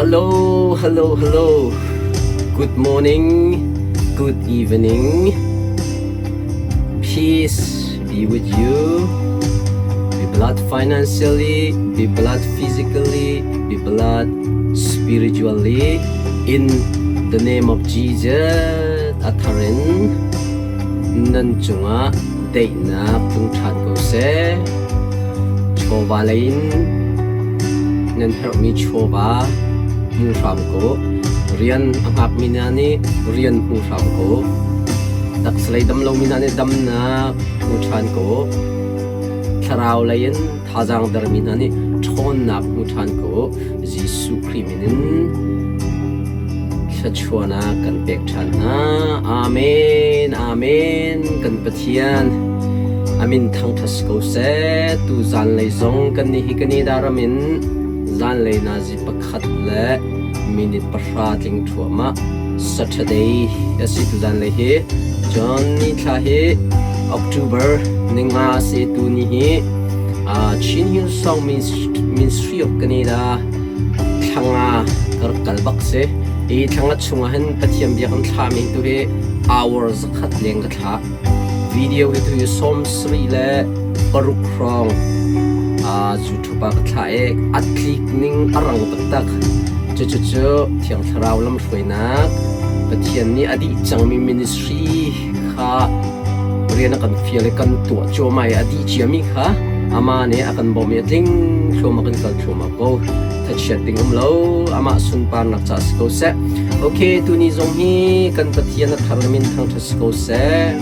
Hello, hello, hello. Good morning, good evening. Peace be with you. Be blessed financially, be blessed physically, be blessed spiritually. In the name of Jesus, a thar in nan cungah daihnak tlung ṭhan ko seh. Chawva lei in nan herhmi chawva hmu hram ko. Rian a hngakmi hna nih rian hmu hram ko. Taksa lei dam lomi hna nih damnak hmu ṭhan ko. Thlarau lei in thazaang dermi hna nih ṭhawnnak hmu ṭhan ko. Jesuh Khrih min in thluachuahnak kan pek ṭhan hna. Amen. Amen. Kan Pathian a min thangṭhat si ko seh. Tu zanlei zong kannih hi Canada ram in zanlei nazi pakhat le minute pahra tling thluahmah Saturday a si tu zanlei hi. Cun ni thla hi October ninga a si tu ni hi Chin Hill Song Ministry of Canada thlanga ka rak kal bak si. Hi thlanga chungah hin Pathian bia kan thlahmi tu hi hour zakhat leng ka thlah. Video hi tu hi 76 le paruk hrawng YouTube ah ka thlah i a tlik ning a rang taktak. Cucu Thiang Thlarau lamhruainak Pathian nih a dih cangmi ministry kha rian a kan fial i kan tuah cuahmah i a dih ciami kha amah nih a kan bawmh i a tling thluahmah kan kal thluahmah ko. Thachiat ding um lo, amah sunparnak ca si ko seh. Okay, tuni zong hi kan Pathian a thar min thangṭhat si ko seh.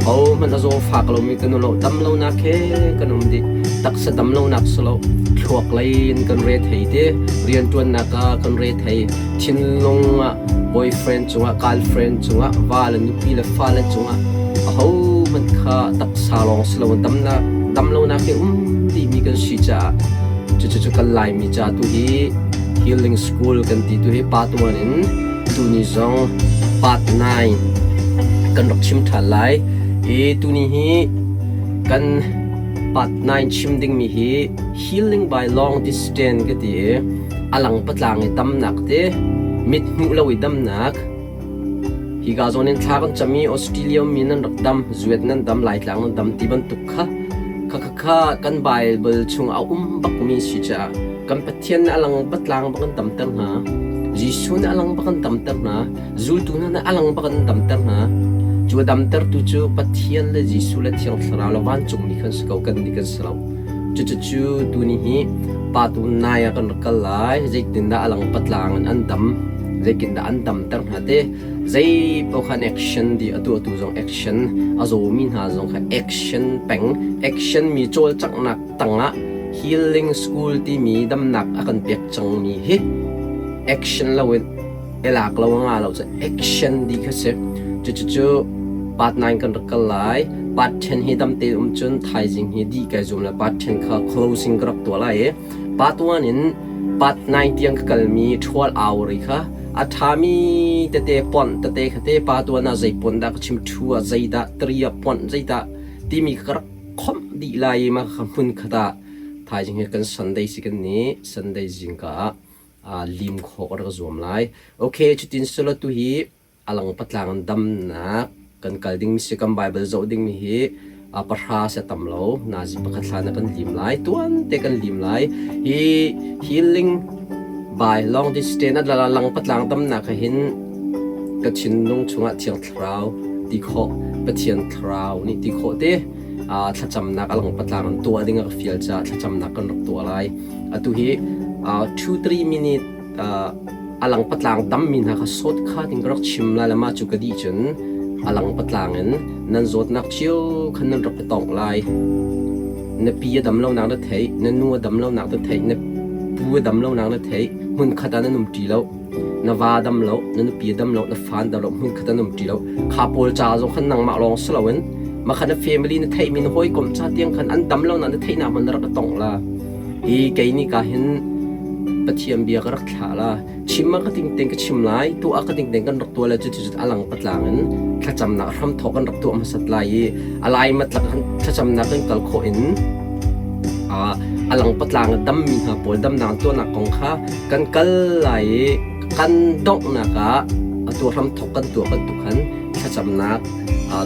Ho hmanh a zaw fak lomi kan um lo, dam lonak he kan um dih. Taksa dam lonak si lo, thluak lei in kan re thei te, rianṭuannak ah kan re thei, thinlung ah boyfriend cungah, girlfriend cungah, va le nupi le fale cungah ahohmanh kha taksa lawng si loin damnak dam lonak hi um dihmi kan si caah cucu kan Laimi ca tu hi healing school kan ti tu hi part 1 in tuni zong part 9 kan rak chim ṭhan lai. I tuni hi kan part 9 chim dingmi hi healing by long distance ka ti i a lang patlang i damnak te mit hmuh lo i damnak hika zawn in thla kan cam i Australia mi nan rak dam zuet nan dam Laitlang nan dam ti bantuk kha kha kha kha kan Bible chung a um bakmi si caah kan Pathian nih a lang patlang bak an damter hna Jesuh nih a lang bak an damter hna zultu hna nih a lang bak an damter hna cu a damtertu cu Pathian le Jesuh le Thiang Thlarau le vancungmi khan si ko kan nih kan si lo. Cucu tuni hi pa tu nai ah kan rak kal lai. Zeitindah a lang patlang in an dam, zeitindah an damter hna te, zei paoh khan action di atu atu zong action, a zawmi hna zong kha action peng, action mi cawlcanghnak tangah healing school timi damnak a kan pek cangmi hi action loin elak lo nga lo cu action di kha si. Cucu part 9 kan rak kal lai. Part 10 hi dam te um cun thaizing hi dih kai zum le part 10 kha closing ka rak tuah lai i part 1 in part 9 tiang ka kalmi 12 hour i kha a ṭhami tete pon tete kha te pa tuan ah zei pon dah ka chim thu ah zeidah 3 ah pon zeidah timi kha ka rak khomh dih lai i mah kha hmun khat ah thaizing hi kan Sunday si kan ni Sunday zingka ah lim khawh ka rak zuam lai. Okay, cutin silo tu hi alang patlang in damnak kan kal ding si kan Bible zoh ding mi hi pahra se tam lo nazi pakhat hlan ah kan lim lai tuan te kan lim lai hi healing by long distance a lang patlang damnak hin ka thinlung chungah thiang thlarau ti khawh Pathian thlarau nih ti khawh te thlacamnak alang patlang in tuah ding a ka fial caah thlacamnak kan rak tuah lai atu hi 2 3 minute a lang patlang tammi hna kha sawt kha ding ka rak chim lai le mah cu ka dih cun a lang patlang in nan zawtnak cio khan nan rak i tongh lai. Na pi a dam lonak na theih, na nu a dam lonak na theih, na pu a dam lonak na theih, hmun khat ah nan um ṭi lo. Na va dam lo, na nupi a dam lo, na fa an dam lo, hmun khat ah nan um ṭi lo. Kha pawl ca zong khan nangmah lawng si loin mah kha na family na theihmi na hawikom ca tiang khan an dam lonak na theihnak hmanh na rak i tongh la. Hi kei nih ka hin Pathian bia ka rak thlah la. Chim ah ka tingteng ka chim lai, tuah ah ka tingteng kan rak tuah le cucu a lang patlang in thlacamnak hramthawk kan rak tuah hmasat lai i a lai matlak kan thlacamnak kan kal khawh in. A lang patlang a dammi hna pawl damnak tuahnak kong kha kan kal lai i kan donghnak ah atu hramthok kan tuah bantuk khan thlacamnak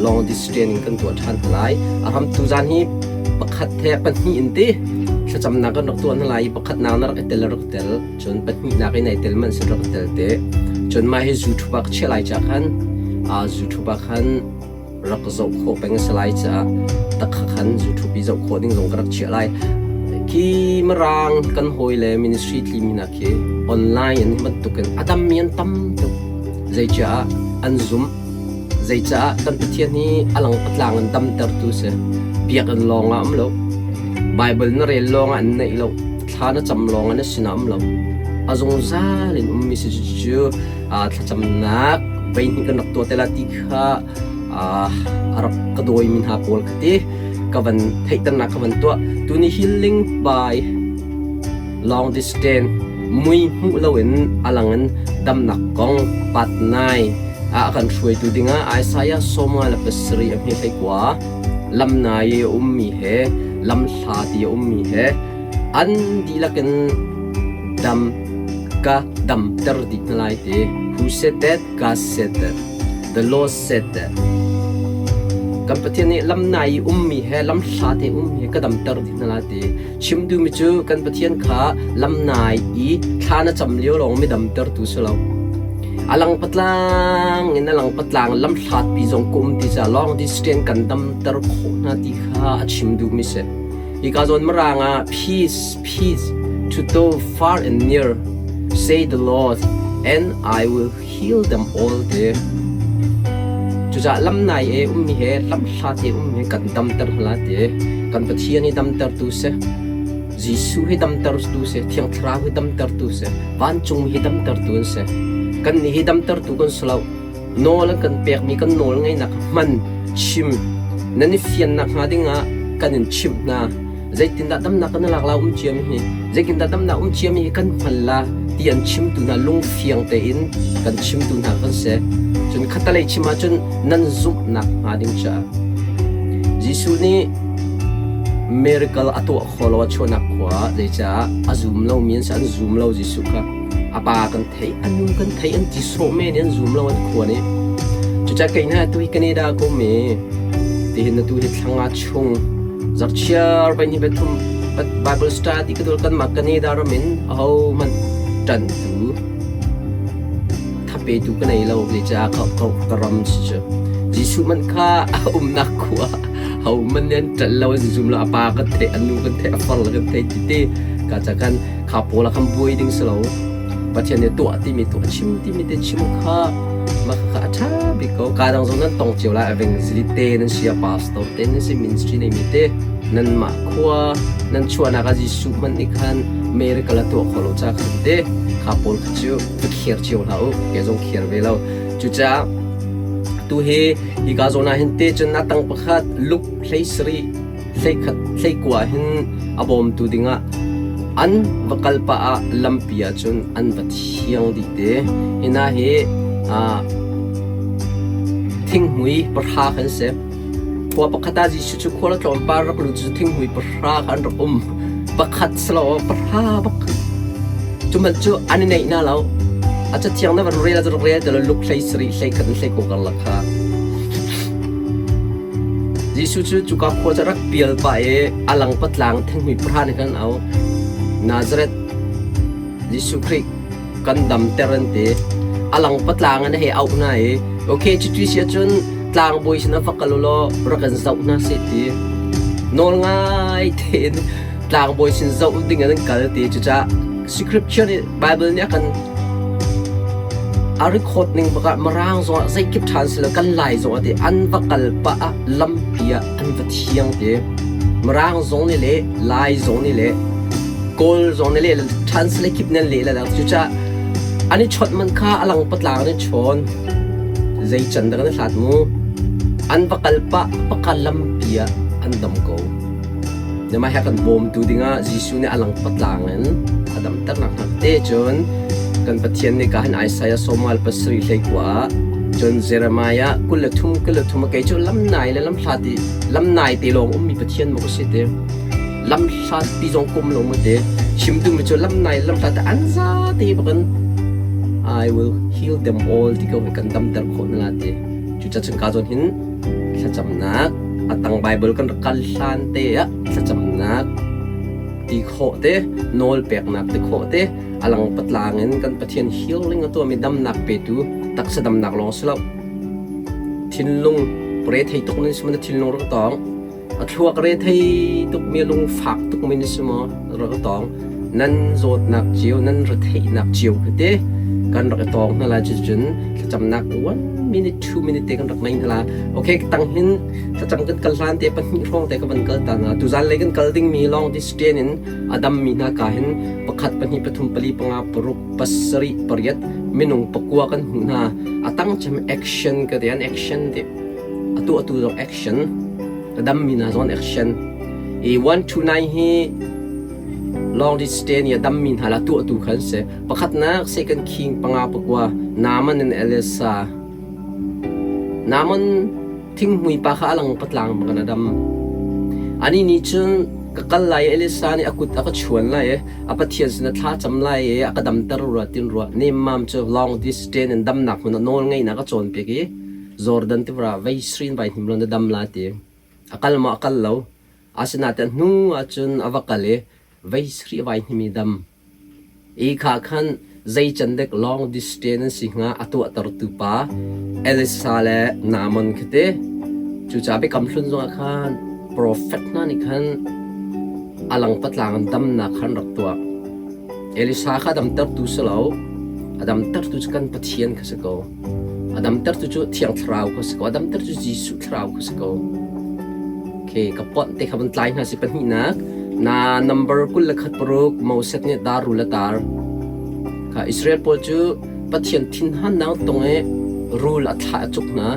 long distance in kan tuah ṭhan hna lai. A ram tuzan hi pakhat he pahnih in ti thlacamnak kan rak tuah hna lai i pakhatnak na rak i tel rak tel cun pahnihnak in ai tel man sin rak tel te cun mah hi YouTube ah ka chiah lai ca khan YouTube ah khan rak zoh khawh peng a si lai caah takha khan YouTube i zoh khawh ding zong ka rak chiah lai. Khi Mirang kan hawi le ministry tlimi hna khi online in bantukin a dammi an tam tuk. Zeicah an zumh? Zeicah kan Pathian hi a lang patlang in damtertu si. Biakinn lawng ah um lo. Bible na rel lawng ah an neih lo. Thla na cam lawng ah na sinah um lo. A zungzal in ummi si cu thlacamnak voihnih kan rak tuah te la ti kha a rak ka dawimi hna pawl kha ti ka van theihternak ka van tuah. Tuni healing by long distance mui hmuh loin a lang in damnak kong part 9 ah a kan hruaitu dingah Isaiah 47 a hme hlei kua lamnai i a ummi he lamhla ti a ummi he an dihlak in dam ka damter dih hna lai ti. Who said that? God said that. The Lord said that. Kan Pathian nih lamnai i ummi he lamhla te ummi he ka damter dih hna lai ti. Chim duhmi cu kan Pathian kha lamnai i thla na cam lio lawng mi damtertu si lo. A lang patlang in a lang patlang lamhlat pi zong ka um ti ca long distance kan damter khawh hna ti kha a chim duhmi si. Hika zawn Mirang ah peace, peace to those far and near, say the Lord, and I will heal them all te. Cucaah lamnai e ummi he lamhlat e ummi he kan damter hna te. Kan Pathian hi damtertu si. Jesuh hi damtertu si. Thiang Thlarau hi damtertu si. Vancung hi damtertu an si. Kannih hi damtertu kan si lo. Nawl an kan pekmi kan nawl ngeihnak hman chim nan i fiannak hnga dingah kan in chimh hna. Zeitindah damnak kan lak la um ciami hi zeitindah damnak um ciami hi kan hngal la ti an chimtu hna lungfiang tein kan chimtu hna kan si. Cun khatalei chim ahcun nan zumhnak hnga ding caah Jesuh nih miracle a tuah kho lo a chuahnak khua zeicah a zum lomi an si an zum lo Jesuh kha a pa kan thei a nu kan thei an ti sawh men an zum lo an khua nih cucaah kei hna tu hi Canada ka um i tihin atu hi thlanga chung zarchiar vai ni pathum Bible study ka dul kan mah Canada ram in aho hmanh ṭantu thapetu ka nei lo zeicah ka ka ram si cu Jesuh man kha a umnak khua ho man nih an ṭanh lo an zum lo a pa kan theih a nu kan theih a far le kan theih ti ti ka ca kan kha pawl ah khan buai ding si lo Pathian nih tuah timi tuah chim timi te chim kha mah kha a ṭha bik ko. Ka dang zong nan tong cio lai evangelist te nan si a pastor te nan si ministry nei mi te nanmah khua nan chuahnak ah Jesuh hmanh nih khan miracle a tuah kho lo ca khan te kha pawl kha cu va khiar cio hlah u ke zong khiar ve lo cucaah tu hi hi ka zawn ah hin te cun a tang pakhat luk hlei sarih hleikhat hleikua hin a bawmtu dingah an va kal pah ah lampi ahcun an va thiang dih te. Hina hi thinghmui pahra kan si. Khua pakhat ah Jesuh cu khua tlawmpal rak lut cu thinghmui pahra kha an rak um. Pakhat si lo pahra bak. Cu man cu an i neih na lo. A cathiang na van rel ah rak rel te lo luk hlei sarih hlei khat in hlei ko karlak kha. Jesuh cu cuka khua cu a rak pial pah i a lang patlang thinghmui pahra nih khan an auh. Nazareth Jesuh Khrih kan damter an ti. A lang patlang in a hei auh hna i okay cuti si ahcun tlangbawi sinah va kal u law rak kan zoh hna seh ti. Nawl ngai tein tlangbawi sin zoh ding in an kal ti. Cucaah scripture nih Bible nih a kan a record ning bak ah Mirang zongah zeikip ṭhan si lo kan Lai zongah ti an va kal pah ah lampi ah an va thiang ti Mirang zong nih le Lai zong nih le Kawl zong nih le ṭhan si le kip nan leh le cucaah an i chawnh man kha a lang patlang an i chawn zei can dah kan i hlat mu an va kal pah pakal lampi ah an dam ko. Namah he kan bawmtu dingah Jesuh nih a lang patlang in a damternak hna te cun kan Pathian nih ka han Isaiah sawmal pasarih hlei kua ah cun Jeremiah 23 23 kei cu lamnai le lamhlat i lamnai te lawng ummi Pathian maw ka si te. Lam hlat pi zong kum lo mu te. Chim duhmi cu lam nai lam hlat an za te bakin I will heal them all ti ko hi kan damter khawh na la ti. Cucacun ka zawn hin thlacamnak atang Bible kan rak kal hlan te ah thlacamnak ti khawh te nawl peknak ti khawh te alang patlang in kan Pathian healing a tuahmi damnak petu taksa damnak lawng si lo thinlung re thei tuk nin sumana thinlung rak tong a thluak re thei tuk mi lungfak tuk mi ni sumo rak tong nan zawtnak cio nan retheihnak cio khate kan rak i tong hna lai cucun thlacamnak 1 minute 2 minute te kan rak nei hna la okay tang hin thlacam kan kal hlan te pahnih hrawng te ka van kal ta na tuzan lei kan kal ding mi long distance in adam mi hna ka hin pakhat pahnih pathum pali panga paruk pasarih pariat minung pakua kan hmuh hna atang chem action ka te an action te atu atu zong action adam mi hna zong action i 1 2 9 hi long distance i a dammi hna la tuahtu kha an si. Pakhatnak Second King panga pakua Naaman in Elisa. Naaman thinghmui pa kha a lang patlang bak in a dam. Anih nih cun ka kal lai i Elisa nih a kut a ka chuan lai i a Pathian sin a thla cam lai i a ka damter rua tin ruah. Nemmam cu long distance in damnak hmun ah nawl ngeihnak a cawnpiak i Jordan tiva vei srin vai hnim law na dam la ti. A kal maw a kal lo. Asinain hnu ahcun a va kal i vei sarih vai hnimi dam. I kha khan zei can dek long distance an si hnga a tuahtertu pa Elisa le Naaman khi ti. Cucaah biakam hlun zongah khan profet hna nih khan a lang patlang in damnak khan rak tuah. Elisa kha damtertu si lo, a damtertu cu kan Pathian kha si ko. A damtertu cu Thiang Thlarau kha si ko. A damtertu cu Jesuh Thlarau kha si ko. Okay, ka ponh te kha van tlai hna si pahnihnak. Na number 21 paruk Moses nih dar rul a tar. Kha Israel pawl cu Pathian thinhannak tung i rul a thlah a cuk hna.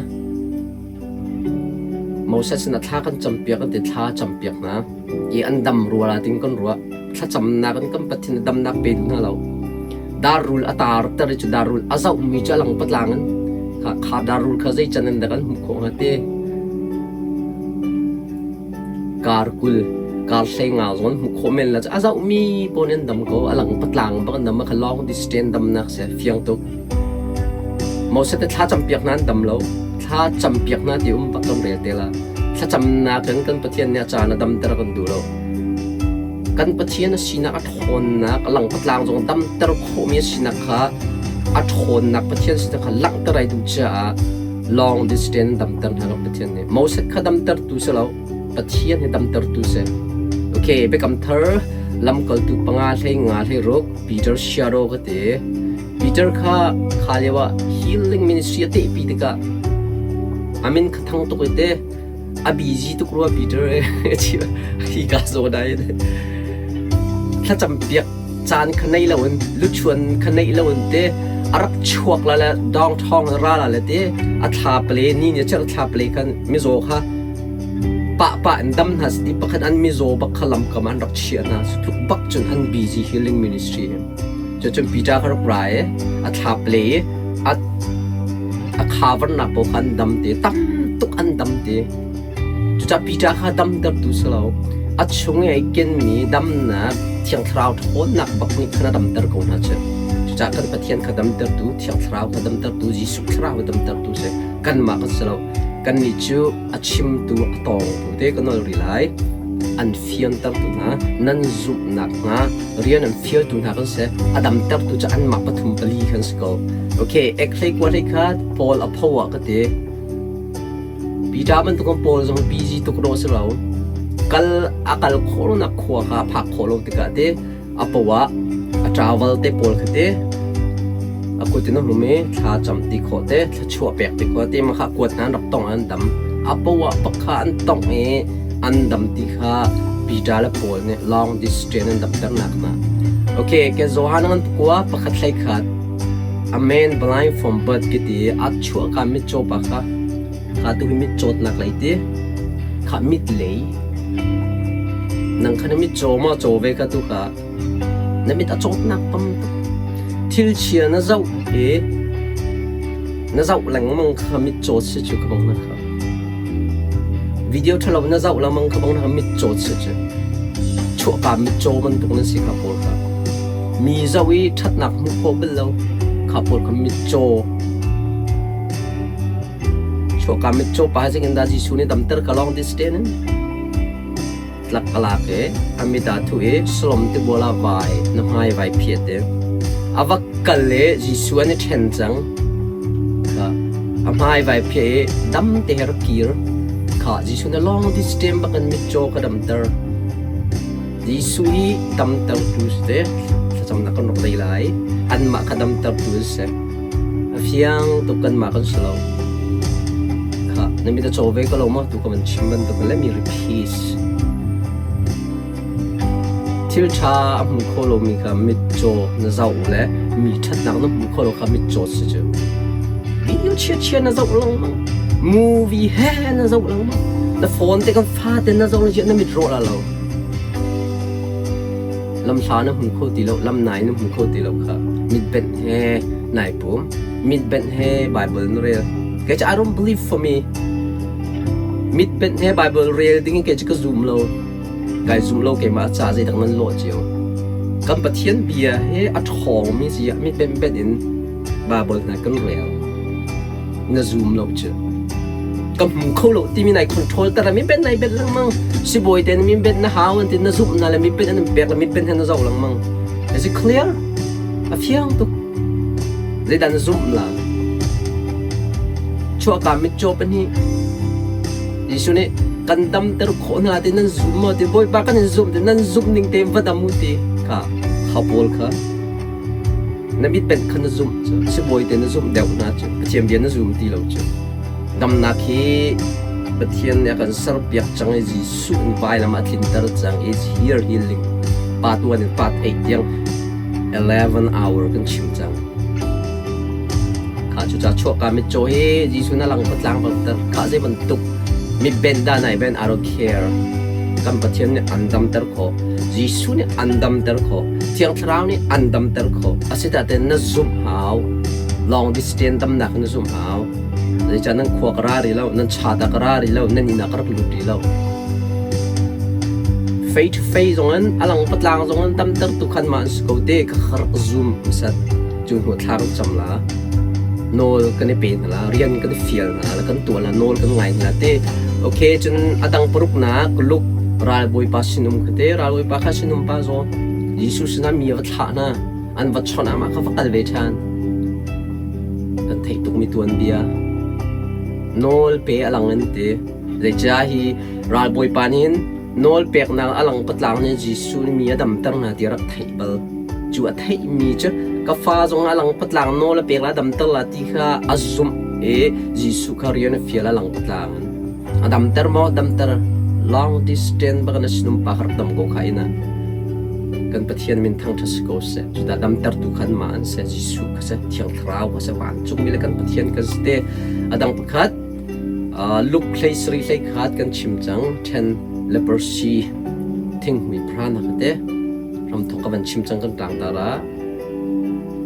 Moses sin a thla kan campiak an ti thla campiak hna. I an dam rual ah ting kan ruah. Thlacamnak in kan Pathian damnak pe duh hna lo. Dar rul a tar ter i cu dar rul a zohmi cu a lang patlang in kha, kha dar rul kha zei can in dah kan hmuh khawh hnga ti. Kar 20 kar 15 zong an hmuh khawh men la cu a zohmi pawl nih an dam ko a lang patlang bak an dam kha long distance damnak si fiang tuk. Moses te thla campiak hna an dam lo thla campiak hna ti um bak kan rel te la thlacamnak in kan Pathian nih a caan a damter kan duh lo. Kan Pathian a sinak a ṭhawnnak, a langpatlang zong damter khawhmi a sinak kha a ṭhawnnak Pathian sinak kha langhter ai duh caah long distance damter hna lo Pathian nih. Moses kha damtertu si lo, Pathian hi damtertu si. Okay, Biakam Thar lamkaltu panga hlei nga hlei ruk Peter Shadow ka ti. Peter kha kha lio ah healing ministry a tehpi tikah amin kha thang tuk i te A busy tuk rua Peter hi ka zawn ai thlacam piak caan kha nei loin luchuan kha nei loin te a rak chuak la le dong thong ra la le te a thla pale ni ni cher thla pale khan mizaw kha pa pa in dam hna ti pakhat an mizaw bak kha lam kam an rak chia hna tluk bak cun an busy healing ministry cu cun Peter kha rak ra i a thla pale a A khavarnak paoh kha an dam te, tam tuk an dam te. Cucaah Peter kha damtertu si lo. A chung i ai kenmi damnak Thiang Thlarau ṭhawnnak bak nih khan a damter ko hna cu. Cucaah kan Pathian kha damtertu, Thiang Thlarau kha damtertu, Jesuh Thlarau kha damtertu si. Kanmah kan si lo. Kannih cu a chimtu, a tawngtu te ka nawl rih lai. An fiantertu hna, nan zumhnak hnga rian an fialtu hna kan si. A damtertu cu anmah pathum pali khan si ko. Okay, ek hlei kua hlei khat Paul a pho ah ka ti. Peter bantukin Paul zong busy tuk dawh si lo. Kal a kal khawh lonak khua kha a phak khawh lo tikah te a po ah a travel te pawl kha te a kut in a hum i thla cam ti khawh te thluachuah pek ti khawh te ma kha kuat hna an rak tong an dam. A po ah pakha an tongh i an dam ti kha Peter le Paul nih long distance an damternak hna. Okay, ke Johan ngan kua pakhat hlei khat a man blind from birth ki ti a chuah ka mitcaw pa kha kha tu hi mitcawtnak lei ti kha mit lei nang kha na mitcaw ma caw ve ka tu kha na mit a cawtnak tam tuk thil chia na zoh i na zoh lengmang kha mitcaw si cu ka bang na kha video ṭhalo na zoh lengmang kha bang na kha mitcaw si cu. Chuahka mitcaw bantuk nan si kha pawl kha. Mi zoh i ṭhatnak hmuh khawh bal lo kha pawl kha mitcaw. Chuahka mitcaw pa zeitin dah Jesuh nih damter ka lawng this day in tlak ka lak i a mit ah thuh i Salom tibual ah vai na hmai vai phiat i a va kal i Jesuh an i ṭhen cang. A hmai vai phiah i dam te he rak kir. Kha Jesuh na lawng this time bak in mitcaw ka damter. Jesuh hi damtertu si te thlacamnak kan rak nei lai. Anmah kha damtertu an si. A fiang tuk kanmah kan si lo. Kha na mit a caw ve ko lo maw tu ka van chim bantuk let me repeat. Thil ṭha a hmu kho lomi kha mitcaw na zoh le mi ṭhatnak na hmu kho lo kha mitcaw si cu. Video chiachia na zoh lengmang. Movie he na zoh lengmang. Na phone te kan fate na zoh le na mit rawh la lo. Lamhla na hmu kho ti lo, lam nai na hmu kho ti lo kha mit benh he nai pum. Mit benh he Bible na rel. Kei cu I don't believe for me. Mit benh he Bible rel ding in kei cu ka zum lo. Kai zum lo keimah ca zeidang nan lawh cio. Kan Pathian bia hi a ṭhawngmi si ah mit benhbenh in Bible hna kan rel. Na zum lo cu. Ka hmu kho lo timi nai control ter mi ben nai bet lengmang. Sibawi te mi ben na hau an ti na zumh na le mi ben an pek le mi ben he na zoh lengmang. Is it clear? A fiang tuk. Zeidah na zumh la? Chuahka mitcaw pahnih Jesuh nih kan damter khawh hna ti nan zum maw ti Bawipa kan in zumh ti nan zumh ning tein va dam u ti kha kha pawl kha na mit benh kha na zumh cu sibawi te na zumh deuh hna cu Pathian bia na zum ti lo cu damnak hi Pathian nih a kan serpiak cang i Jesuh in vailam a tlinter cang is here healing part 1 in part 8 tiang 11 hour kan chim cang. Kha cuca chuahka mitcaw hi Jesuh na lang patlang bangter kha zei bantuk mi ben da nai ben I don't care. Kan Pathian nih an damter khawh. Jesuh nih an damter khawh. Thiang Thlarau nih an damter khawh. Asitaten na zumh hau. Long distance damnak na zumh hau. Zeicah nan khua ka ra rih lo, nan cha ta ka ra rih lo, nan inn ah ka rak lut rih lo. Face to face zong in a lang patlang zong in damter tu khan ma an si ko te ka rak zoom sat cu hnu thla kan cam la nawl kan i pe hna la rian kan i fial hna la kan tuah la nawl kan ngai hna te okay cun adang paruk nak luk ralbawipa sinum kha te ralbawipa kha sinum pa zaw Jesuh sinah mi a va thlah hna an va chawnh ah mah kha va kal ve ṭhan kan theih tukmi tuanbia nawl pe a lang an ti zeicah hi ralbawipa nih hin nawl peknak a lang patlang nih Jesuh nih mi a damter hna ti a rak theih bal cu a theihmi cu ka fa zong a lang patlang nawl a pek la damter la ti kha a zumh i Jesuh kha rian a fial a lang patlang in a damter maw damter long distance bak na sinum pa kha rak dam ko kha ina kan Pathian min thangṭhat si ko seh cudah damtertu khan mah an si Jesuh kha si Thiang Thlarau kha si vancungmi le kan Pathian kan si te a dang pakhat Luke hlei sarih hlei khat kan chim cang ṭhen leprosy thinghmui prana kha te ramthok ka van chim cang kan tlangtar ah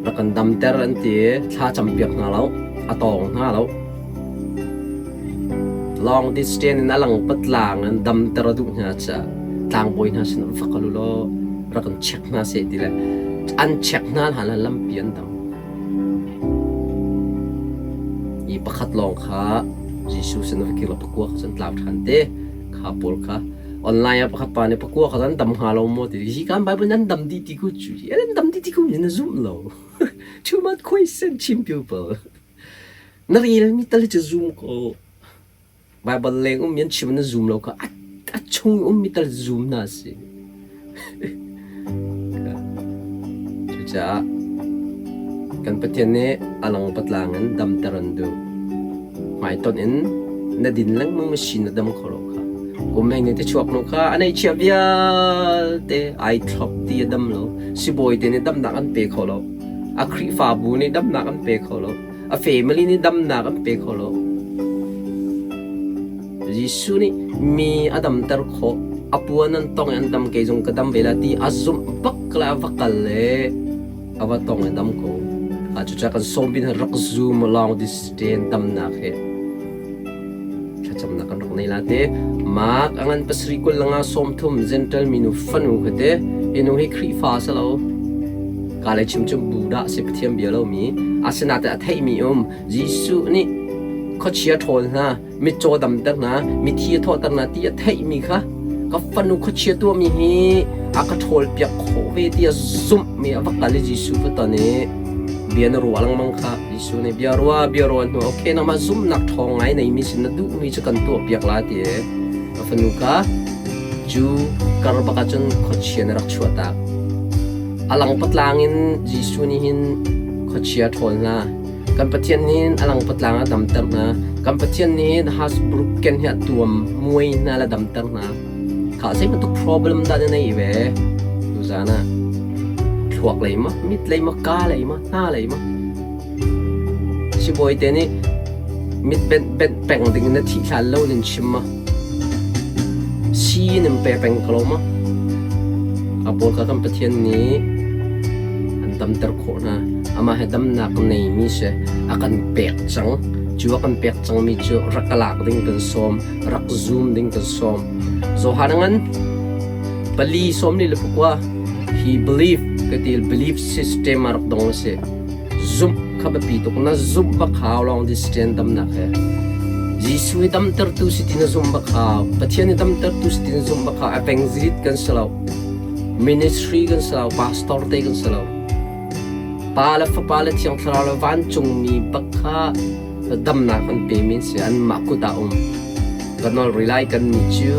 rak kan damter an ti thla campiak hna lo a tawng hna lo Long distance in a lang patlang in damter a duh hna caah tlangbawi hna sin va kal u law rak in check hna seh ti le an check hna hlan ah lampi an dam. Hi pakhat lawng kha Jesuh sin va kir law pakua kha cun tlau ṭhan te kha pawl kha online ah pakhat pa nih pakua kha an dam hnga lo maw ti hi kan Bible nan dam dih ti ku cu nan dam dih ti ku na zumh lo. Too much question chim people. Na relmi tal hi cu zum ko. Baibal leng ummi an chim na zum lo kha a chung ummi tal zum hna si. Cucaah kan Pathian nih a lang patlang in damter an duh. Hmaitonh in na din lengmang machine na dam kho lo kha. Kum hei ne te chuak nu kha a neihchiah vialte ai thlop ti a dam lo. Sibawi te nih damnak an pe kho lo. A Khrihfabu nih damnak an pe kho lo. A family nih damnak an pe kho lo. Jesuh nih mi a damter khawh. A puan an tong i an dam kei zong ka dam ve la ti a zumh bak le a va kal le a va tong i dam ko. Cucaah kan sawm bin rak zum long distance damnak he thlacamnak kan rak nei la te. Mark a ngan pasarih 25 30 Gentle minu fanu kha te hi nu hi Khrihfa si lo. Ka le chim cu Buddha si Pathian bia lomi asinain a theihmi um Jesuh nih khuachia ṭhawl hna mitcaw damter hna mithi a thawhter hna ti a theihmi kha ka fanu khuachia tuahmi hi a ka ṭhawl piak khawh ve ti a zumhmi a va kal i Jesuh va ton i bia na ruah lengmang kha Jesuh nih bia ruah bia ruah hnu okay nangmah zumhnak ṭhawng ngai neimi sin na duhmi cu kan tuah piak la ti a fanu kha cu kar bak ahcun khuachia na rak chuah tak a lang patlang in Jesuh nih hin khuachia ṭhawl hna Kan Pathian nih a lang patlang a damter hna. Kan Pathian nih Hasbrook ken hi a tuam muai hna le damter hna. Kha zei bantuk problem dah na nei ve? Tuzan ah thluak lei ma, mit lei ma, ka lei ma, hna lei ma. Sibawi te nih mit benh benh peng ding na thih hlan lo nin chim ma. Si nin pe peng ko lo ma. A pawl kha kan Pathian nih an damter khawh hna. Amah he damnak neimi si a kan pek cang. Cu a kan pek cangmi cu rak lak ding kan sawm, rak zum ding kan sawm. Johan ngan pali sawm li le pakua hi belief ka ti belief system a rak dong a si. Zumh kha biapi tuk na zumh bak hau long distance damnak he. Jesuh hi damtertu si ti na zumh bak hau. Pathian hi damtertu si ti na zumh bak hau. Evangelist kan si lo. Ministry kan si lo. Pastor te kan si lo. Pa le Fapa le Thiang Thlarau le vancungmi bak kha damnak an pemi an si. Anmah kut ah um. Ka nawl rih lai kannih cu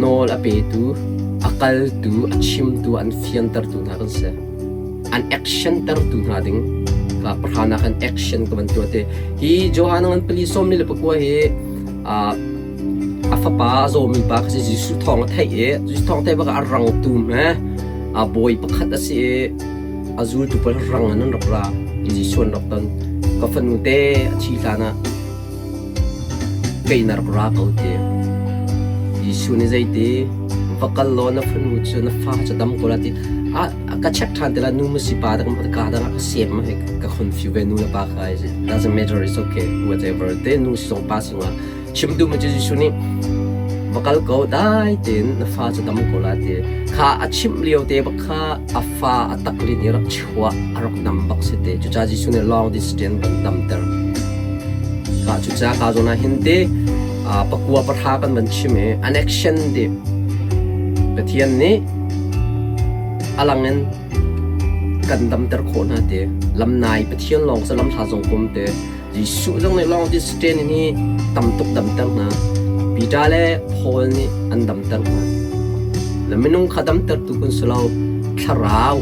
nawl a petu, a kaltu, a chimtu, an fiantertu hna kan si. An action tertu hna ding ka pahra kan action ka van tuah te. Hi Johan ngan pali sawm ni le pakua hi a fapa a zawmi pa kha si Jesuh thawng a theih i Jesuh thawng theih bak ah a rang tum he a bawi pakhat a si i a zultu pawl rang in an rak ra i Jesuh an rak ton. Ka fanu te a thi hlan ah kei na rak ra ko ti. Jesuh nih zeiti va kal law na fanu cu na fa cu dam ko la ti. A ka check ṭhan te la nu ma si pa dang ka dang ka sep ma he ka confuse ve nu le pa kha doesn't matter it's okay whatever te nu si zong pa si Chim duhmi cu Jesuh nih va kal ko dai tein na fa cu dam ko la ti kha a chimh lio te bak kha a fa a taklin i rak chuah a rak dam bak si te cucaah Jesuh nih long distance van damter ka cucaah ka zawn ah hin te pakua pahra kan van chim i an action ti Pathian nih a lang in kan damter khawh hna te lamnai Pathian lawng cu lamhla zong kum te Jesuh zong nih long distance hi tam tuk damter hna. Peter le Paul nih an damter hna. Na minung kha damtertu kun si lo, thlarau,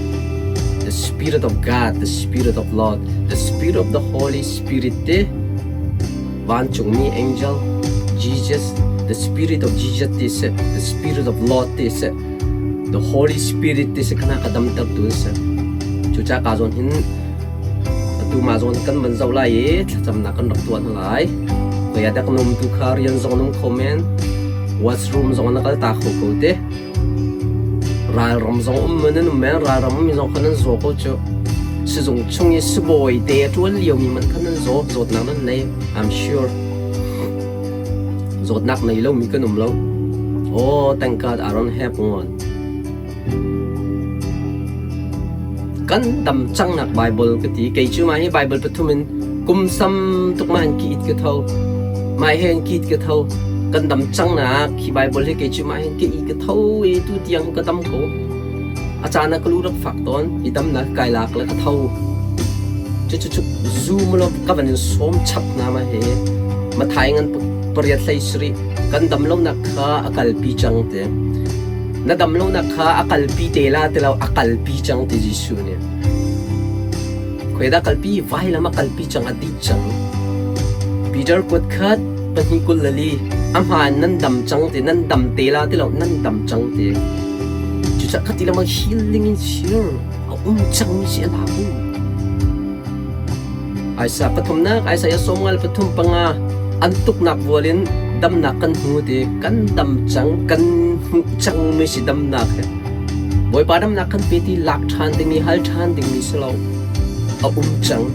the spirit of God, the spirit of Lord, the spirit of the Holy Spirit te vancungmi angel, Jesus, the spirit of Jesus ti si, the spirit of Lord ti si, the Holy Spirit ti si khana ka damtertu an si. Cucaah ka zawn hin Atu mah zawn kan van zoh lai i thlacamnak kan rak tuah hna lai. Koi ah dak na um tu kha rian zong na um kho men. Washroom zong na kal ta kho ko te. Ralram zong um nan um men ralram mi zong kha nan zaw ko cu. Sizung chung i sibawi te a ṭuan lio mi man kha nan zaw zawtnak nan nei. I'm sure. Zawtnak nei lo mi kan um lo. Oh, thank God I don't have one. Kan dam cangnak Baibal ka ti. Kei cu mah hi Baibal pathum in kum sam tuk mah hin ki it ka tho. Mah he hin ki it ka tho. Kan dam cangnak hi Baibal hi kei cu mah hin ki i ka tho i tu tiang ka dam ko. A caan ah ka lu rak fak tawn. I damnak kai lak le ka tho. Cu cu cu zoom law ka van in sawm chap hna mah hi. Mathai ngan pariat hlei sarih kan dam lonak kha a kalpi cang te. Na dam lonak kha a kalpi te la ti lo a kalpi cang ti Jesuh nih. Khoi dah kalpi vailam a kalpi cang a dih cang. Peter kuat khat pahnih kul le li a hmaan nan dam cang ti nan dam te la ti lo nan dam cang ti. Cucaah khati lamang healing in sir a um cang mi si a la bu. Isaiah pathumnak Isaiah sawmngal pathum panga an tuknak vual in damnak kan hmu ti kan dam cang kan hmuh cang mi si damnak hi Bawipa damnak kan pe ti lak ṭhan dingmi hal ṭhan dingmi si lo a um cang.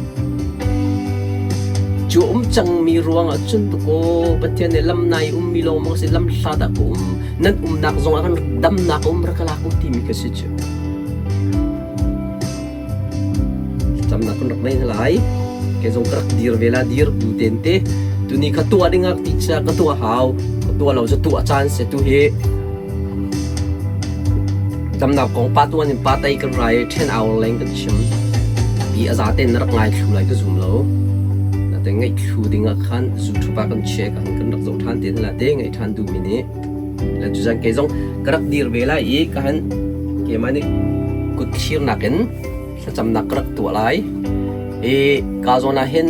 Cu um cangmi ruangah cun tukaw Pathian nih lam nai ummi lawng maw si lam hlat ah ka um nan umnak zongah kan damnak a um rak ka lak u timi ka si cu. Thlacamnak kan rak nei hna lai. Kei zong ka rak dir ve la dir bu ten te. Tuni kha tuah ding ah ti cha ka tuah hau. Ka tuah lo cu tuah caan se tu hi damnak kong pa tuan in pa tai kan rai 10 hour leng kan chim. Pi a za ten na rak ngai thlu lai ka zum lo. Na te ngaih thlu ding ah khan YouTube ah kan check an kan rak zoh than te la te ngaih than duh mi nih Le cuzan kei zong ka rak dir ve lai i ka han keimah nih kut thlirnak in thlacamnak ka rak tuah lai. I ka zawn ah hin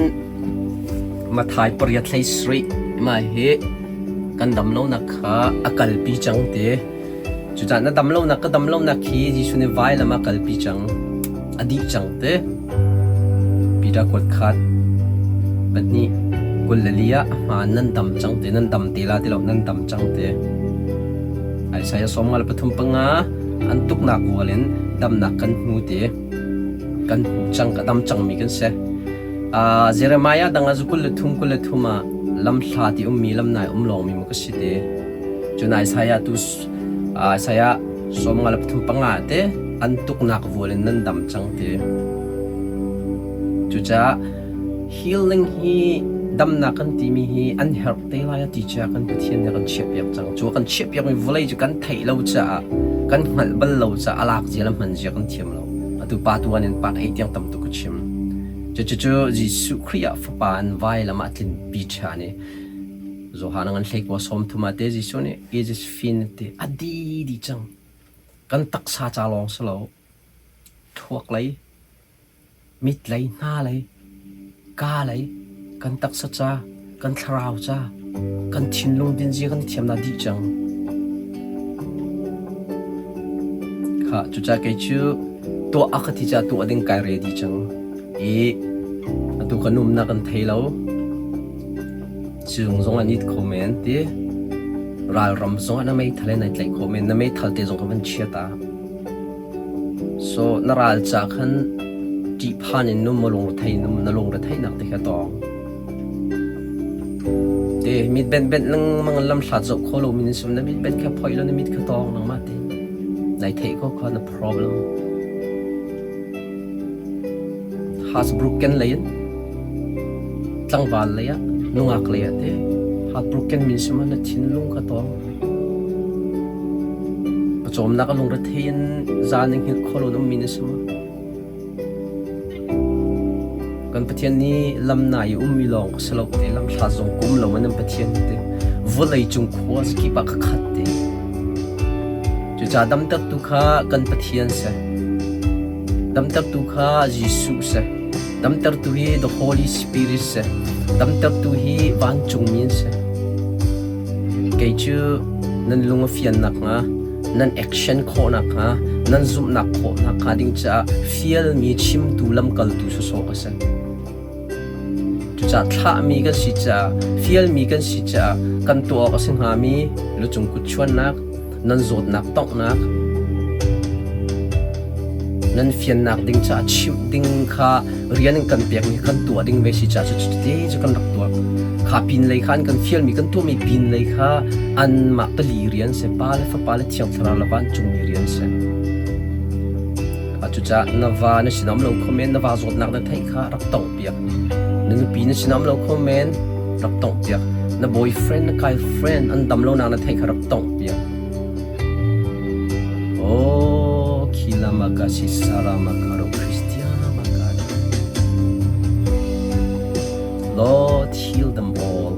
Mathai pariat hlei sarih mah hi kan dam lonak kha a kalpi cang ti. Cucaah na dam lonak ka dam lonak hi Jesuh nih vailam ah kalpi cang. A dih cang ti. Peter kuat khat pahnih 24 ah a hmaan nan dam cang ti nan dam te la ti lo nan dam cang ti. Isaiah 53 panga an tuknak vual in damnak kan hmu ti kan hmu cang ka dam cangmi kan si. Jeremiah dang ah 23 23 ah lamhla ti ummi lamnai um lawngmi mu ka si ti. Cun Isaiah tu Isaiah 53 te an tuknak vual in nan dam cang ti. Cucaah healing hi damnak kan timi hi an herh te lai a ti caah kan Pathian nih a kan chiahpiak cang. Cu a kan chiahpiakmi vawlei cu kan theih lo caah kan hngalh bal lo caah a lak zia le hman zia kan thiam lo. Atu pa tuan in part 8 tiang tam tuk ka chim. Cucu Jesuh Khrih ah Fapa in vailam ah tlinpi ṭhan i Johan ngan hlei kua sawm thum ah te Jesuh nih it is finished ti a di dih cang. Kan taksa ca lawng si lo. Thuak lei, mit lei, hna lei, ka lei, kan taksa ca, kan thlarau ca, kan thinlung dinzia kan i thiamnak dih cang. Kha cucaah kei cu tuah a ka ti caah tuah ding kai ready cang. I atu kan umnak kan thei lo. Cung zong an it kho men ti. Ralram zong ah na meithal in ai tlaih khawh men. Na meithal te zong kha van chia ta. So na ral ca khan ṭihphan in num maw lungrethei num na lungretheihnak te kha tawng. Te mit benh benh lengmang in lamhlat zoh kho lomi na si na mit benh kha phoih law na mit kha tawng nangmah te. Nai theih ko kha na problem. Hasbrook-ken lei in tlangval lei ah nungak lei ah teh heartbroken min si maw na thinlung kha tawng. Pawcawmnak a lungrethei in zan in hngilh kho lo na ummi na si maw? Kan Pathian nih lam nai i ummi lawng ka si lo te lamhlat zong ka um lo nan Pathian te vawlei cung khua zakip ah ka khat te. Cucaah damtertu kha kan Pathian si. Damtertu kha Jesuh si. Damtertu hi the Holy Spirit si. Damtertu hi vancungmi an si. Kei cu nan lung a fian nakhnga, nan action khawh nakhnga, nan zumhnak khawh nakhnga ding caah fialmi chimtu lamkaltu sawsawh ka si. Cucaah thlahmi kan si caah, fialmi kan si caah kan tuah awk a si hngami lucung kut chuannak, nan zawtnak tonghnak, nan fiannak ding caah chimh ding kha rian in kan pekmi kan tuah ding ve si caah cucu te cu kan rak tuah. Kha pin lei kha an kan fialmi kan tuahmi pin lei kha anmah pali rian si, Pa le Fapa le Thiang Thlarau le vancungmi rian si. Cucaah na va na sinam lo kho men, na va zawtnak na theih kha rak tongh piak. Na nupi na sinam lo kho men, rak tongh piak. Na boyfriend, na girlfriend an dam lonak na theih kha rak tongh piak. Oh, khila makasi sara makaro Christiana makari. Lord, heal them all.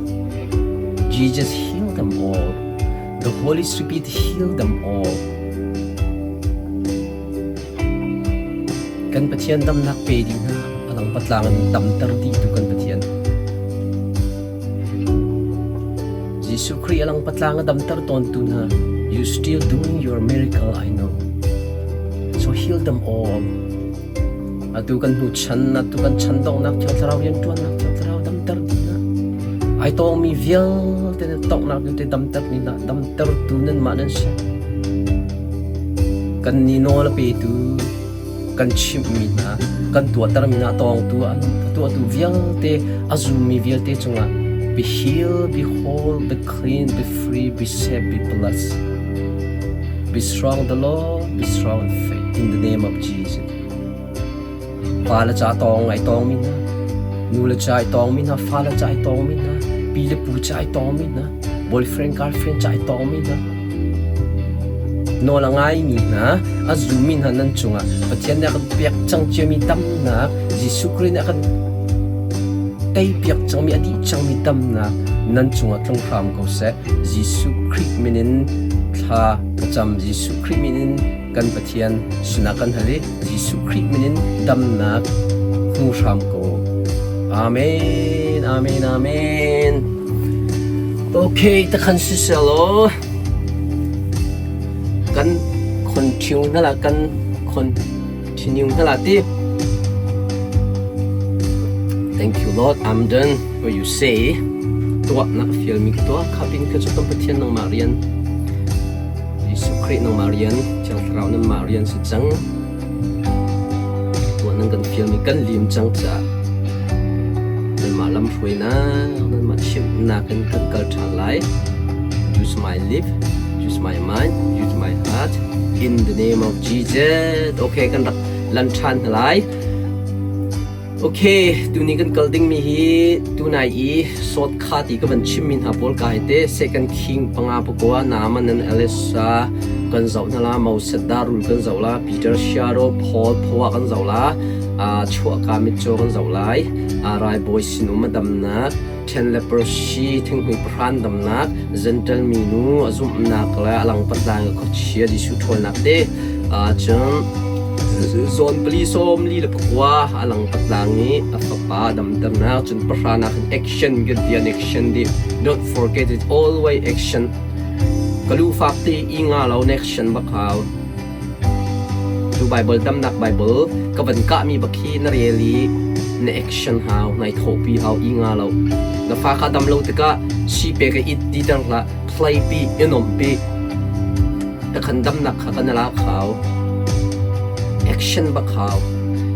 Jesus, heal them all. The Holy Spirit, heal them all. Kan Pathian damnak pe dih hna. A lang patlang in damter dihtu kan Pathian. Jesuh Khrih a lang patlang a damter tawntu hna. You still doing your miracle, I know. So heal them all. Atu kan hnu chan, atu kan chan donghnak Thiang Thlarau rianṭuannak Thiang Thlarau damter dih hna. Ai tawngmi vialte na tonghnak vialte damter ni hna, damtertu nanmah nan si. Kan ni nawl a petu. Kan chimhmi hna, kan tuahtermi hna tawngtu a tuahtu vialte, a zummi vialte cungah be healed, be whole, be clean, be free, be safe, be blessed. Be strong the Lord, be strong in faith in the name of Jesus. Fale ca tawng ai tawngmi hna, nu le ca ai tawngmi hna, fale ca ai tawngmi hna, pi le pu ca ai tawngmi hna, boyfriend girlfriend ca ai tawngmi hna, nawl a ngaimi hna, a zummi hna nan cungah Pathian nih a kan pek cang ciami damnak, Jesuh Khrih nih a kan teipiak cangmi, a dih cangmi damnak nan cungah tlung hram ko seh. Jesuh Khrih min in thla ka cam. Jesuh Khrih min in kan Pathian sinah kan hal i Jesuh Khrih min in damnak hmu hram ko. Amen, amen, amen. Okay, takhan si selaw kan continue na la kan continue na la ti. Thank you Lord, I'm done what you say. Tuah na ka fial mi ka tuah khapin ka cu kan Pathian nangmah rian Jesuh Khrih nangmah rian, Thiang Thlarau nangmah rian si cang. Tuah nan kan fialmi kan lim cang caah nanmah lamhruainak, nanmah chimhnak in kan kal ṭhan lai. Use my lip, use my mind, use my heart in the name of Jesus. Okay, kan rak lan ṭhan hna lai. Ok, tuni kan kal dingmi hi tunai i sawtkha ti ka van chimmi hna pawl ka hei te Second King panga pakua Naaman and Elisha kan zoh hna la, Moses Darul kan zoh la, Peter Shadow, Paul Phoa kan zoh la, chuahka mitcaw kan zoh lai, raibawi sinum a damnak, Ten leprosy thinghmui pahran damnak, Gentle minu a zumhnak le a langpat lang khuachia Jesuh ṭhawlnak te, cun zawn pali sawm li le pakua a lang patlang i a fapa damternak cun pahranak in action kan ti an action di don't forget it always action kalu fak ti i nga lo action bak hau tu bible damnak bible ka van kah mi bak hi na rel i na action hau nai thopi hau i nga lo na fa kha dam lo tikah si pe ka it ti ter hlah play pi inom pi Ka khan damnak kha kan lak hau. Action bak hau.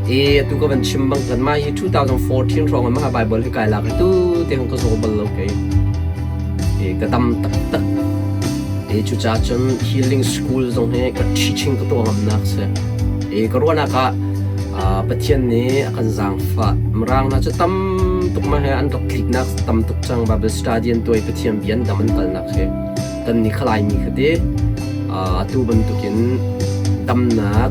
E atu ka van chim bang kan mah hi 2014 hrawng ah mah Bible hi kai lak tu te hong ka zaw bal lo kei. E ka dam taktak. E cucaah cun healing school zong hi ka teaching ka tuah ngamnak si. E ka ruahnak ah Pathian nih a kan zaangfah. Mirang hna cu tam tuk mah he an rak tliknak tam tuk cang Bible study an tuai Pathian bia an dam an kalnak hi. Kan nih kha Laimi kha ti atu bantukin damnak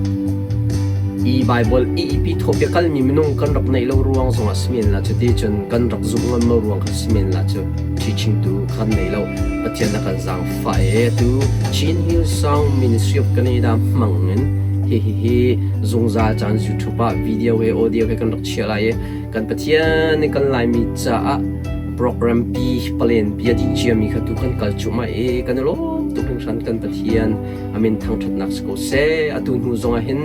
i Bible i pi thawpi kalmi minung kan rak neih lo ruang zongah si men la cu ti cun kan rak zumh ngam lo ruang kha si men la cu teaching tu kan nei lo. Pathian na kan zaangfah e tu Chin Hill Song Ministry of Canada hmang in hi hi hi zungzal caan YouTube ah video he audio he kan rak chia lai i kan Pathian nih kan Laimi caah program pi palen pi a dih ciami kha tu kan kal cuahmah i kan i lawm tuk hringhran kan Pathian amin thangṭhatnak si ko seh atu hnu zongah hin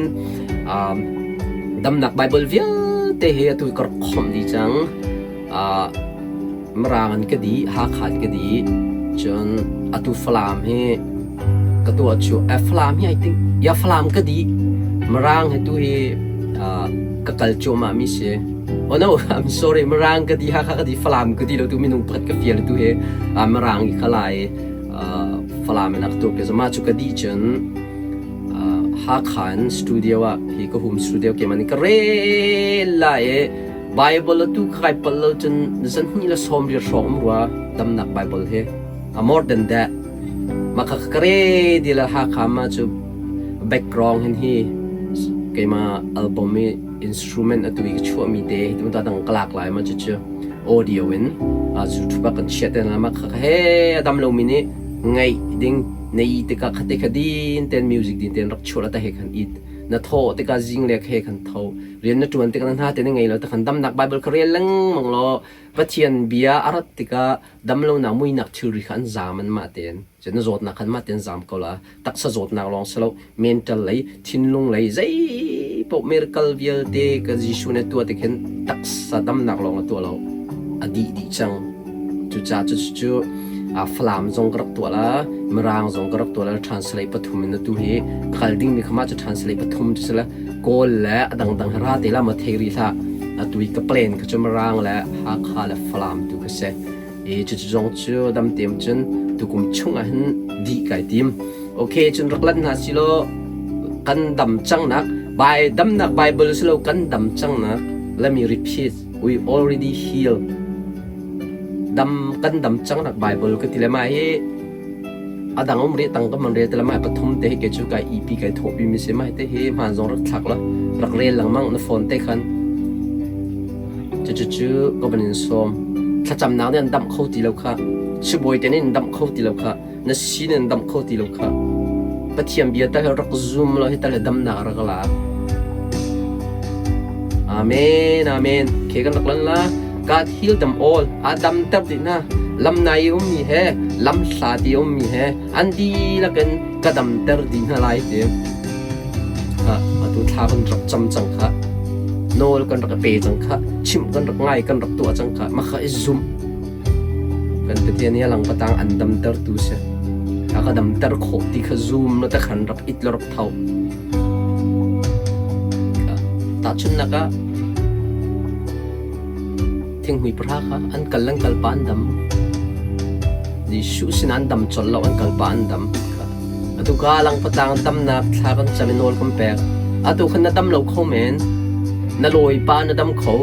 damnak Bible vialte hi atu ka rak khomh dih cang Mirang an ka dih Hakha an ka dih cun atu Falam hi ka tuah cu Falam hi I think ya Falam ka dih Mirang hi tu hi ka kal cuahmah mi si Oh no, I'm sorry. Mirang ka di Hakha ka di Falam ka di lo tu minung pakhat ka fial tu he Mirang i kha lai Falam in ak tu ke zama chu ka di cun Hakha in studio ah hi ka home studio ke man ka rel la e Bible tu kai pal lo cun zan hnih le sawm ri hrawng um rua damnak Bible hi a more than that maka ka re di la Hakha ma chu background hin hi keima album i instrument atu i ka chuahmi te hi ta dang ka lak lai ma cucu audio in YouTube ah kan chiah te na ma kha he a dam lomi nih ngaih ding nei tikah khate kha din ten music din ten rak chuah la ta he khan it na tho tikah zing le he khan tho rian na tuan tikah na hna te na ngei lo ta khan damnak bible kha rel lengmang law Pathian bia a rat tikah damlonak muinak thilri kha an zaam an mah tein cun na zawtnak khan mah tein zaam ko la taksa zawtnak lawng si lo mental lei thinlung lei zei paoh miracle vialte ka Jesuh nih a tuah tik hin taksa damnak lawng a tuah lo a dih dih cang cucaah cucu Falam zong ka rak tuah la Mirang zong ka rak tuah la translate pathum in atu hi kal dingmi kha mah cu translate pathum cu si la. Kawl le a dangdang hi ra te la ma thei rih hlah. Atu i ka plan kha cu Mirang le Hakha le Falam tu kha si. I cucu zong cu dam tein cun tukum chung ah hin dih kai tim. Okay, cun rak lan hna si law kan dam cangnak Bai damnak Bible si lo kan dam cangnak let me repeat we already heal dam kan dam cangnak Bible ka ti le mah hi a dang um rih tang ka man rel te le mah pathum te hi kei cu kai EP kai thawhpi mi si mah te hi hmaan zong rak thlak la rak rel lengmang na phone te khan Cucu ka van in sawm. Thlacamnak nih an damh kho ti lo kha. Sibawi te nih an damh kho ti lo kha. Na sin an damh kho ti lo kha. Pathian bia tal rak zum law hi tal damnak rak la. Amen, amen. Ke kan rak lan la. God heal them all. A dam ter dih hna. Lam nai ummi he, lam hla ti ummi he, an dihlak in ka dam ter dih hna lai ti. Kha atu thla kan rak cam cang kha. Nawl kan rak pe cang kha. Chimh kan rak ngai kan rak tuah cang kha. Mah kha i zumh. Kan Pathian hi a lang patang an damtertu si. A ka damter khawh ti kha zum na ta khan rak it le rak tho. Tahchunhnak ah thinghmui pahra kha an kal an kal pa an dam. Jesuh sin an dam colh lo an kal pa an dam. Atu ka lang patang damnak thla kan cam i nawl kan pek. Atu khan na dam lo kho men. Na lawi pa na dam kho.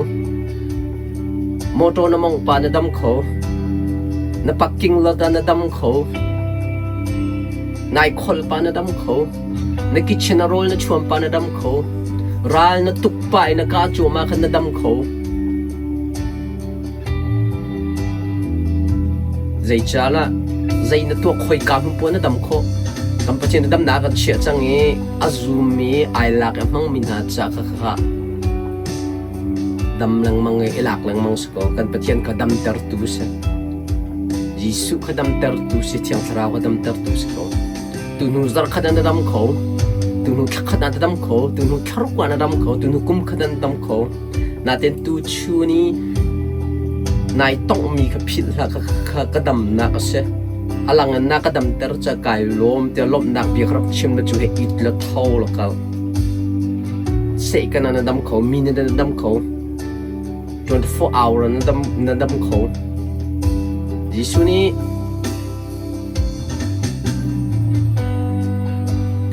Motor na mong pa na dam kho. Na parking lot ah na dam kho. Nai khol pa na dam kho. Na kitchen a rawl na chuan pa na dam kho. Ral na tuk pa i na ka cuam ah khan na dam kho. Zeicahlah zei na tuah khoi ka hmun puan na dam khawh. Kan Pathian na damnak kan chiah cang i a zummi ai lak i a hmangmi hna ca kha kha dam lengmang i i lak lengmang si kaw kan Pathian kha damtertu si. Jesuh kha damtertu si, Thiang Thlarau kha damtertu si ko. Tuhnu zarh khat ah na dam kho, tuhnu thla khat ah na dam kho, tuhnu thla ruk ah na dam kho, tuhnu kum khat ah na dam kho. Natin tu chun i nai tonghmi kha philh hlah kha, kha ka damnak a si. A lang in na ka damter ca kai lawm tiah lawmhnak bia ka rak chim na cu he it la tho la kal. Sehkan ah na dam kho, mi na dam kho. 24 hour na dam, na dam kho. Jesuh nih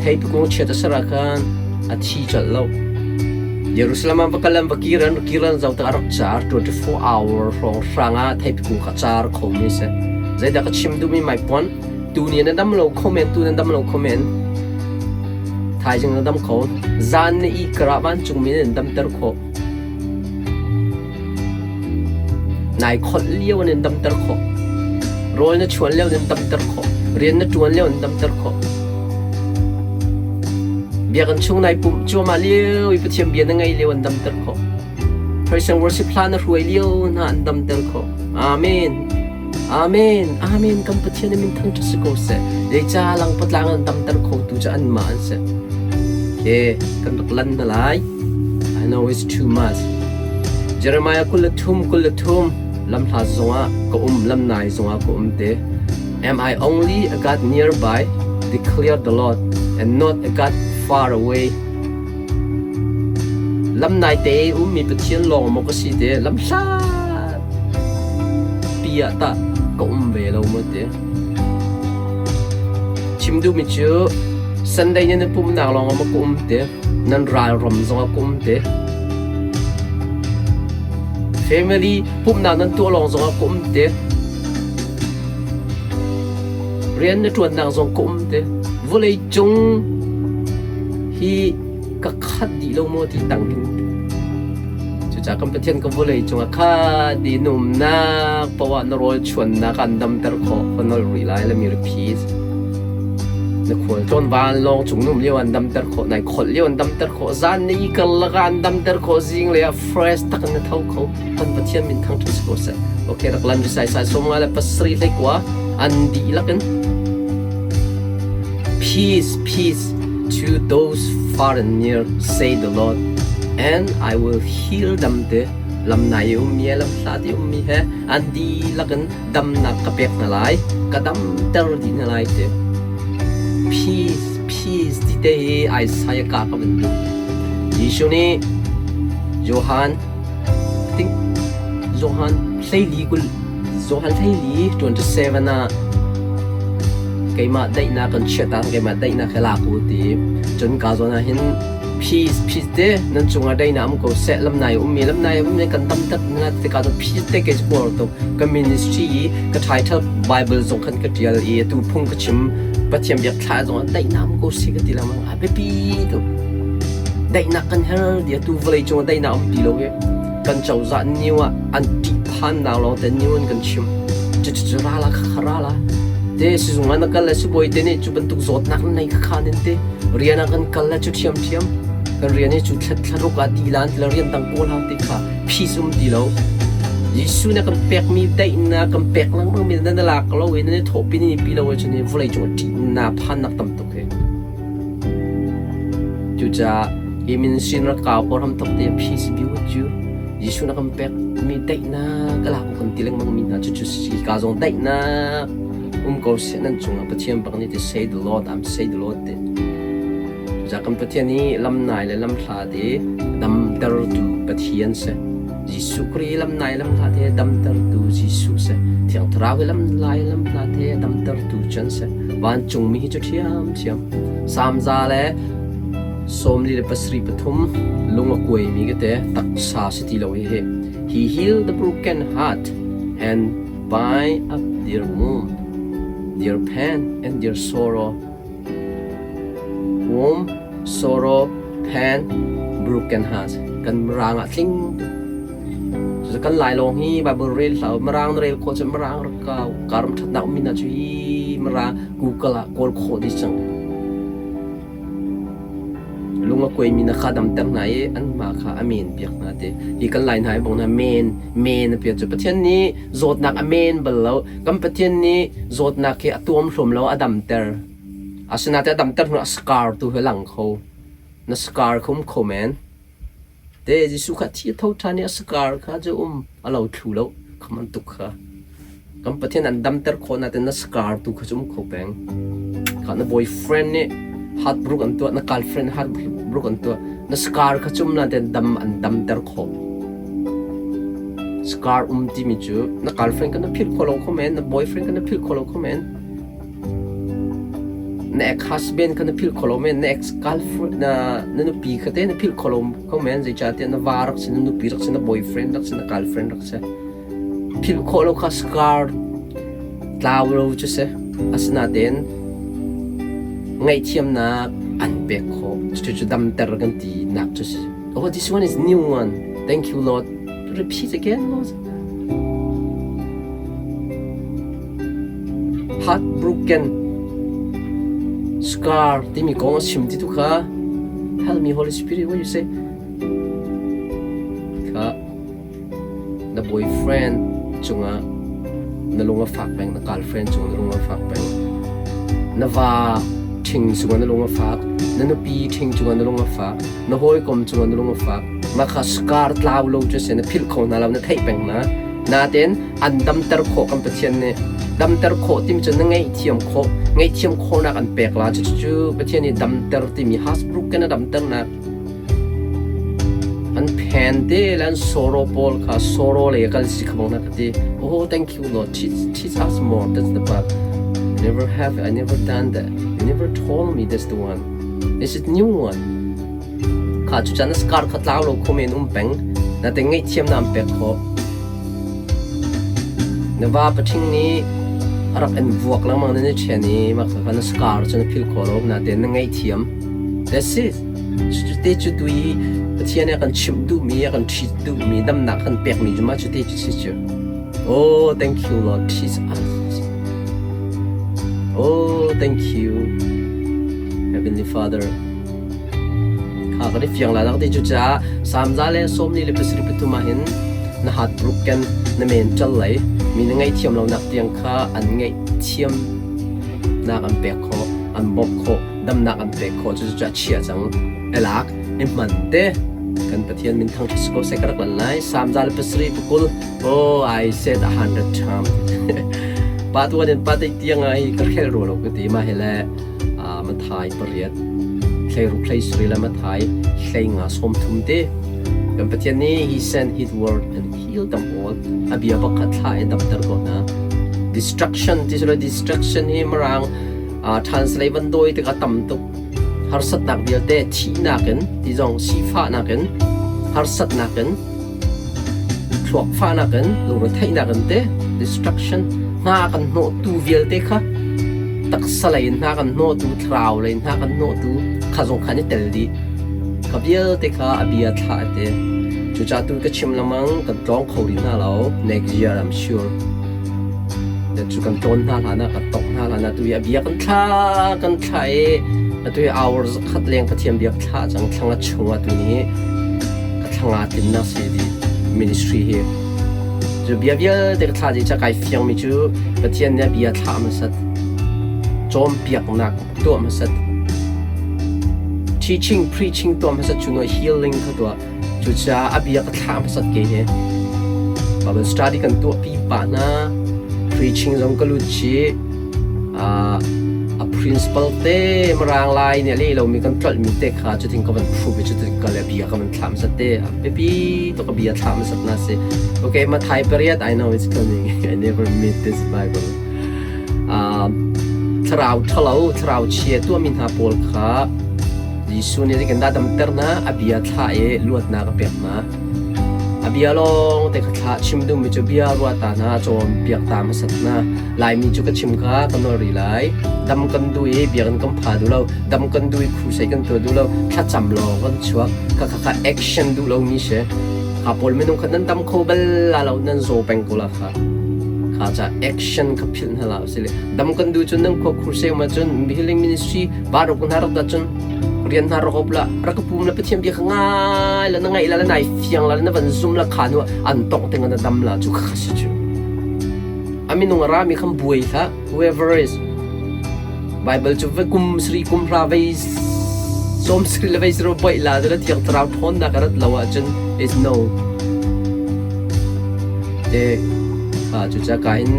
theipi kung chiat a ser ah khan a thi colh lo. Jerusalem ah va kal an va kir an kir an zoh tikah a rak car 24 hour hrawng hrang ah theipi kung kha car kho mi a si. Zeidah ka chim duhmi mai puan tu ni na dam lo kho men tu na dam lo kho men thaizing na dam kho zan na i kara vancungmi nan damter khawh Nai kholh lio in damter khawh. Rawl na chuan lio in damter khawh. Rian na ṭuan lio in damter khawh. Biakinn chung nai pumh cuahmah lio i Pathian bia na ngaih lio an damter khawh. Praise and worship hla na hruai lio hna an damter khawh. Amen. Amen. Amen. Kan Pathian min thangṭhat si ko seh. Zeicah lang patlang an damter khotu cu anmah an si. Okay, kan rak lan hna lai. I know it's too much. Jeremiah 23 23 lamhla zongah ka um lamnai zongah ka um te. Am I only a God nearby? Declare the Lord, and not a God far away. Lamnai te ummi Pathian lawng maw ka si te lamhla pi ah tah ka um ve lo maw te. Chim duhmi cu Sunday ni na pumhnak lawng ah maw ka um te. Nan ral ram zong ah ka um te. Family pumhnak nan tuah lawng zong ah ka um te. Rian na ṭuannak zong ka um te. Vawlei cung hi ka khat dih lo maw ti tang hin. Cucaah kan Pathian ka vawlei cungah khat dih na umnak paoh ah na rawl chuannak an damter khawh ka nolh rih lai le mi repeat. Na khual tlawn vanlawng cung num lio an damter khawh, nai kholh lio an damter khawh, zan na i karlak ah an damter khawh, zing lei ah fresh tak in na tho kho. Kan Pathian min thangṭhat si ko seh. Okay, rak lan sai sai 57 hlei kua an dihlak in Peace, peace to those far and near, say the Lord, and I will heal them te lam nai i ummi he lam hlat i ummi he an dihlak in damnak ka pek hna lai, ka damter dih hna lai ti. Peace, peace ti te hi Isaiah ka ka van duh. Jesuh nih Johan think Johan 14 kul Johan 14 27 ah keimah daihnak kan chiat ah keimah daihnak he lak u ti cun ka zawn ah hin peace peace te nan cungah daihnak um ko seh lamnai ummi lamnai ummi kan tam tak na te ka peace te ke kuar tuk ka ministry i ka title Bible zong khan ka tial i tu phung ka chim Pathian biak thla zong ah daihnak um ko seh ka ti lengmang a biapi tuk daihnak kan her dia tu vawlei cung ah daihnak um ti lo i kan cozah new ah an ṭih phannak lawng te new an kan chim cucu ra la kha ra la te sizung ah na kal le sibawi te nih cu bantuk zawtnak na nei kha kha nin te rian ah kan kal le cu ṭhiam ṭhiam kan rian hi cu thlaruk ah ti lan ti lo rian dang kawl hau ti kha peace um ti lo Jesuh nih kan pekmi daihnak kan pek lengmang mi na lak lo i na thawhpi ni pi lo ahcun vawlei cung ah ṭihnak phannak tam tuk hi Cucaah hi min sin rak kau ko hram thok te peace be with you. Jesuh na kan pek mi daihnak ka lak kan ti lengmang mi hna cucu si ka zong daihnak um ko seh nan cungah Pathian bak nih ti say the Lord I'm say the Lord ti. Cucaah kan Pathian hi lam nai le lam hla te damtertu Pathian si. Jesuh Khrih lam nai lam hla te damtertu Jesuh si. Thiang Thlarau hi lam lai lam hla te damtertu chan si. Vancungmi hi cu ṭhiamṭhiam. Samza le 73 lung a kuaimi ka te taksa si ti lo hi He healed the broken heart and bind up their wound, their pain and their sorrow. Wound, sorrow, pain, broken heart. Kan mirang ah tling tuk. Kan Lai lawng hi Bible rel hlah u. Mirang na rel khawh cun mirang rak kau. Karam ṭhatnak ummi hna cu hi mirang Google ah kawl khawh dih cang. Lung a kuaimi na kha damter hna i anmah kha a men piak hna ti. Hi kan Lai hna i bong hna men, men a piak cu Pathian nih zawtnak a men bal lo. Kan Pathian nih zawtnak hi a tuamhlawm lo, a damter. Asinain a damter hnu ah scar tu hi a lang kho. Na scar kha um kho men. Te Jesuh kha thi a tho ṭhan i a scar kha cu um a lo thlu lo. Kha bantuk kha. Kan Pathian an damter khawh nain na scar tu kha cu um kho peng. Kha na boyfriend nih heartbroken an tuah, na girlfriend heartbroken an tuah. Na scar kha cu um nain dam an damter khawh. Scar um timi cu na girlfriend kha na philh khawh lo kho men, na boyfriend kha na philh khawh lo kho men. Na ex-husband kha na philh kho lo men, na ex-girlfriend na na nupi kha te na philh kho lo kho men, zeicahtiah na va rak si, na nupi rak si, na boyfriend rak si, na girlfriend rak si. Philh khawh lo kha scar tlau lo cu si. Asinain ngaihthiamnak an pek khawh. Cucu damter kan ti nak cu si. Oh, this one is new one. Thank you, Lord. Repeat again, Lord. Heartbroken scar timi kong a chim ti tu kha Help me Holy Spirit what you say kha na boyfriend cungah na lung a fak peng na girlfriend cungah na lung a fak peng na va ṭhing cungah na lung a fak na nupi ṭhing cungah na lung a fak na hawikom cungah na lung a fak mah kha scar tlau lo cu si na philh kho hna lo na theih peng hna natein an damter khawh kan Pathian nih damter khawh timi cu na ngaihthiam khawh ngaihthiam khawhnak an pek la cucu Pathian nih damter timi heartbroken a damternak an phen te le an sorrow pawl kha sorrow lei kal si kha bang na ka ti oh thank you Lord teach, teach us more that's the part I never have I never done that you never told me that's the one this is new one Kha cucan na scar kha tlau lo kho men um peng. Na te ngaihthiam na pek khawh. Na va pathing nih a rak in vuak lengmang na ni ṭhian i mah kha na scar cu na philh khawh lo natein na ngaihthiam. That's it. Cute cu tu i Pathian nih a kan chimh duhmi, a kan ṭhit duhmi, damnak kan pekmi cu mah cute cu si cu. Oh, thank you Lord, teach us. Oh, thank you, Heavenly Father. Kha kan i fiang lai ti cucaah Samza le 43 ah hin na heartbroken na mental lei mi na ngaihthiam lonak tiang kha an ngaihthiam nak an pek khawh an bawmh khawh damnak an pek khawh cucu a chia cang elak i hman te kan Pathian min thangṭhat si ko seh ka rak lan lai Samza le 7 pakul oh I said 100 times pa tuan in pa te tiang ah hi ka khel ro lo ka ti ma hi le Mathai pariat, thleiruk hlei sarih le Mathai hleinga 30 te. Kan Pathian nih He sent His word and healed them all. A bia pakhat thla i damter ko hna. Destruction ti silo destruction hi Mirang translate van dawi tikah tam tuk. Harsatnak vialte thihnak in ti zong sifahnak in harsatnak in thluak fahnak in lungretheihnak in te destruction hna kan hnawhtu vialte kha taksa lei in hna kan hnawhtu thlarau lei in hna kan hnawhtu kha zong kha an i tel dih. Kha vialte kha a bia thlah a ti. Cucaah tu ka chim lengmang kan tlawng kho rih hna lo. Next year I'm sure. Cu kan tlawn hna hlan ah kan tongh hna hlan ah tu hi a bia kan thla kan thla i atu hi hour zakhat leng Pathian biak thla cang thlanga chung ah tu ni ka thlanga tlinnak si di ministry hi. Cu bia vialte ka thla dih ca kai fiang mi cu Pathian nih a bia thlah hmasat cawnpiaknak tuah hmasat teaching preaching tuah hmasat cu no healing kha tuah. Cucaah a bia ka thlah hmasat ke hi Bible study kan tuah pi pah hna. Preaching zong ka lut chih. A principal te Mirang lai nih a leh lomi kan tlolh mi te kha cutin ka van prove i cutin ka le bia ka van thlah hmasat te. A biapi tuk a bia thlah hmasat na si. Okay, Matthai pariat I know it's coming. I never meet this Bible. Thlarau ṭhalo, thlarau chia tuahmi hna pawl kha Jesuh nih zeitindah a damter hna? A bia thlah i luatnak a pek hna. A bia lawng te kha thlah chim duhmi cu bia ruah ta hna, cawnpiak ta hmasat hna. Laimi cu ka chim kha ka nawl rih lai. Dam kan duh i biakinn kan pha duh lo. Dam kan duh i crusade kan tuah duh lo. Thlacam lawng kan chuak. Kha kha kha action duh lomi si. Kha pawl minung kha nan dam kho bal la lo, nan zaw peng ko la kha. Kha ca action kha philh hna la usile. Dam kan duh cun nan khua crusade ma cun healing ministry Baruk hna rak dat cun rian hna rak op la rak ka pum la Pathian bia kha ngai la na ngaih la la nai fiang la na van zum la kha nu an tongh ting na dam la cu kha si cu a minung a rami khan buai hlah whoever is Bible cu ve kum sri kum hra vei sawm sri le vei sro boih la la thiang thlarau thawn nak rat lo ahcun is no te cu ca ka in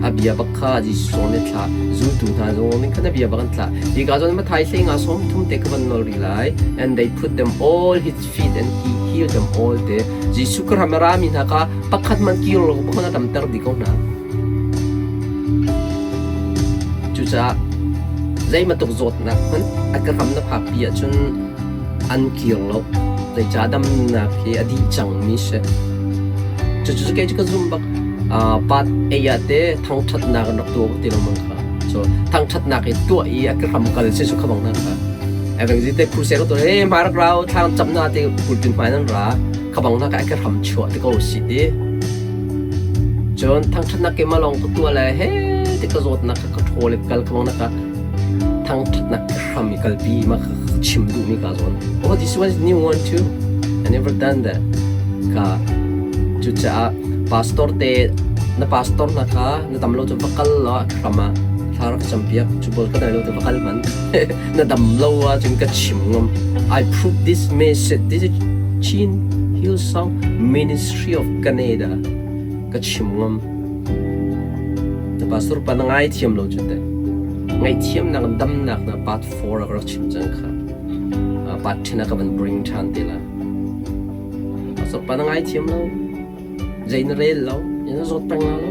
A bia bak kha Jesuh nih thlah. Zultu hna zong nih khan a bia bak an thlah. Hika zawn Matthai hleinga 30 te ka van nawl rih lai. And they put them all his feet and he healed them all te. Jesuh ka ram a rami hna kha pakhat man kir lo pakhat a damter dih ko hna. Cucaah zeimatuk zawtnak hmanh a ka ram na phakpi ahcun an kir lo. Zeicah damnak hi a dih cangmi si. Cucu kei cu ka zum bak. Part ei ah te thangṭhatnak an rak tuah ti lengmang kha. So thangṭhatnak i tuah i a ka hram kal si cu kha bang na kha. Evangel te crusade rak tuah he hma rak rau thlang chap na te pulpit hmai nan ra kha bang na ka ka hram chuah te ko si ti. Cun thangṭhatnak ke ma lawng ka tuah le he te ka zawtnak ka ka ṭhawl i kal kha bang na ka thangṭhatnak ka hram i kalpi ma kha chim duhmi ka zawn. Oh, this one is new one too. I never done that. Ka cucaah pastor te na pastor hna kha na dam lo cu va kal law hram ah thla rak campiak cu bol ka dai lo te va kal hman na dam lo ah cun ka chim ngam. I prove this message. This is Chin Hillsong Ministry of Canada. Ka chim ngam. Na pastor pa na ngai thiam lo cu teh. Ngaihthiamnak damnak na part 4 ah ka rak chim cang kha. Part 10 ah ka van bring ṭhan te la. Pastor pa na ngaithiam lo. Zei na rel lo. Na zawt peng la lo.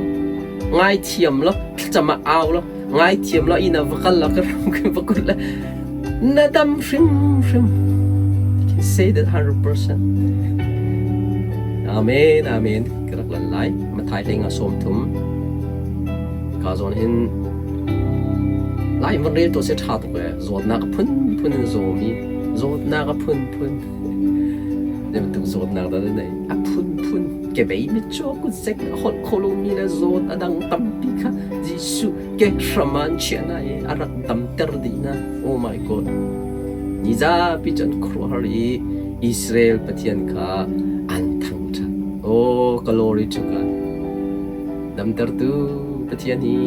Ngaithiam lo. Thlacam ah au lo. Ngaithiam lo inn ah va kal lo ka ram ka va kut la. Na dam hrim hrim. Can say that 100%. Amen, amen. Ka rak lan lai. Mathai hlei nga 30. Ka zawn hin Lai van rel to se ṭha tuk ee. Zawtnak a phunphun in zawmi. Zawtnak a phunphun. Zei bantuk zawtnak dah na neih? A phunphun. Kebei mitcaw kutzek a holh kho lomi le zawt a dang tampi kha Jesuh ke hram ah an chiah hna i a rak damter dih hna. Oh my God. Ni zapi cu an khuaruahhar i Israel Pathian kha an thangṭhat. Oh, glory to God. Damtertu Pathian hi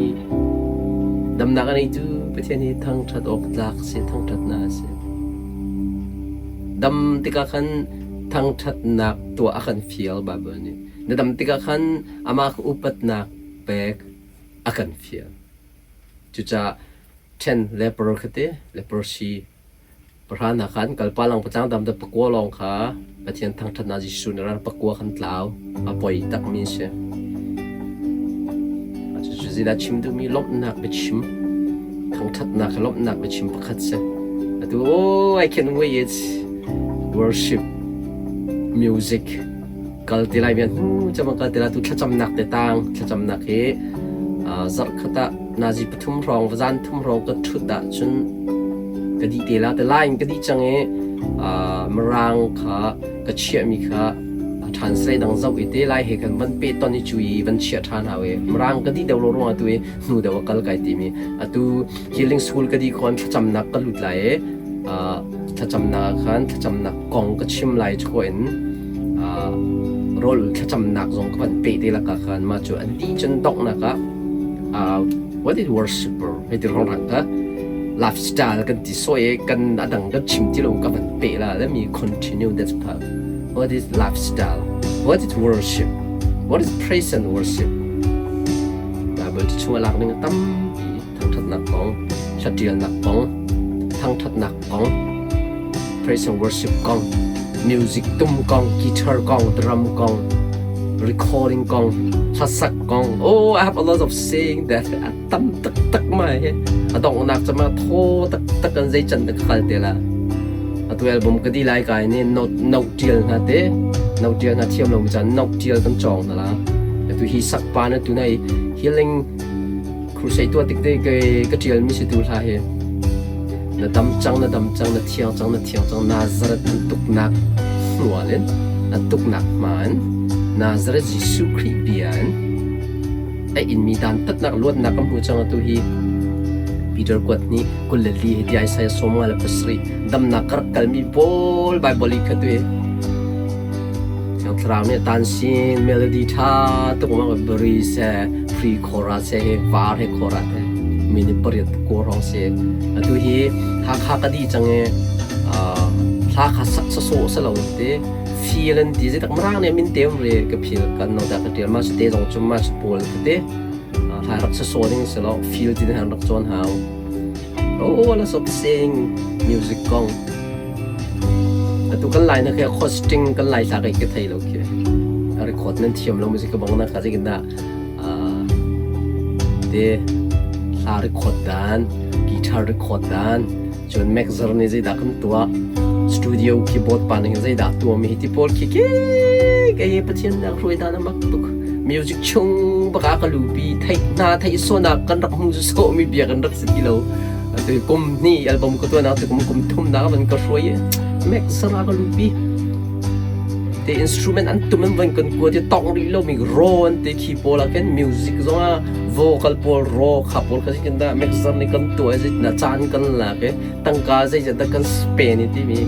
damnak a neitu Pathian hi thangṭhat awk tlak si, thangṭhatnak a si. Dam tikah khan thangṭhatnak tuah a kan fial Baibal nih. Na dam tikah khan amah kha upatnak pek a kan fial. Cucaah ṭhen leper kha ti, leprosy. Pahra hna khan kalpa lang patlang dam da pakua lawng kha Pathian thangṭhatnak Jesuh nih ral pakua khan tlau a poi takmi a si. Cucu zeidah chim duhmi lawmhnak biachim thangṭhatnak hi lawmhnak biachim pakhat si. Atu oh I can wait worship music kal ti lai bian hu cama kal ti lai tu thlacamnak te tang thlacamnak hi zarh khat ah nazi pathum hrawng zan thum hrawng ka ṭhut ahcun ka dih te la te lai in ka dih cang i mirang kha ka chiahmi kha translate dang zoh i te lai he kan van pe ton i cu i van chiah ṭhan hau i mirang ka dih deuh lo ruangah tu i hnu deuh a kal kai timi atu healing school ka dih khawn thlacamnak ka lut lai i thlacamnak ah khan thlacamnak kong ka chim lai chuah in rawl thlacamnak zong ka van pe te laka khan mah cu an dih cun donghnak ah what is worshiper hei ti rong rang ka lifestyle kan ti soi i kan adang kan chim ti lo ka van pe la let me continue that part. What is lifestyle? What is worship? What is praise and worship? Bible chung a lak ning a tampi. Thangṭhatnak kong, hlatialnak kong, thangṭhatnak kong, praise and worship kong, music tum kong, guitar kong, drum kong, recording kong, hlasak kong. Oh, I have a lot of saying that. A tam taktak mai hi. A donghnak cama thaw taktak kan zei can ka kal te la. Atu album ka di lai kai ni note note tial hna te note tial hna thiam lo mi chan note tial kan chong na la. Atu hi sak pa na tu nai healing Crusade tuah tik te ka ṭialmi si tu hla hi. Na dam cang, na dam cang, na thiang cang, na thiang cang, Nazareth an tuknak hmual in, an tuknak hma in, Nazareth Jesuh Khrih bia in, a inmi dantatnak luatnak ka hmu cang atu hi. Peter kuat nih 24 hi ti Isaiah 57 damnak ka rak kalmi pawl Bible i kha tu hi. Thiang Thlarau nih a tan sin melody ṭha tuk ma bari seh pre chorus seh he var he chorus he minute pariat ko hrawng si. Atu hi Hakha ka di cang i hla kha sak sawsawh si lo te feel an ti zeitak Mirang nih min te um re ka phil kan no dah ka ṭial ma te zong cu ma pawl ka te hla rak sawsawh ding si lo feel ti han rak cawn hau. Oh, lots of sing music kong. Atu kan lai na khi hosting kan lai thla kai ka thei lo khi. A record nan thiam lo music ka bang na kha zeikin dah te hla record dan, guitar record dan, cun mixer nih zeidah kan tuah, studio keyboard pa nih zeidah tuah mi hi ti pawl khi ke ke Pathian nak hruai dan a mak tuk. Music chung baka ka lupi theih hna theih sawnak kan rak hmu so mi bia kan rak si ti lo. Atu kum hnih album ka tuah nak kum kum thum nak van ka hruai mek sara ka lupi. Te instrument an tum an van kan kua ti tong rih lo mi raw an te khi pawl ah khin music zong ah vocal pawl raw kha pawl kha kan da mixer nih kan tuah i na caan kan lak i tangka zeizat dah kan spend i timi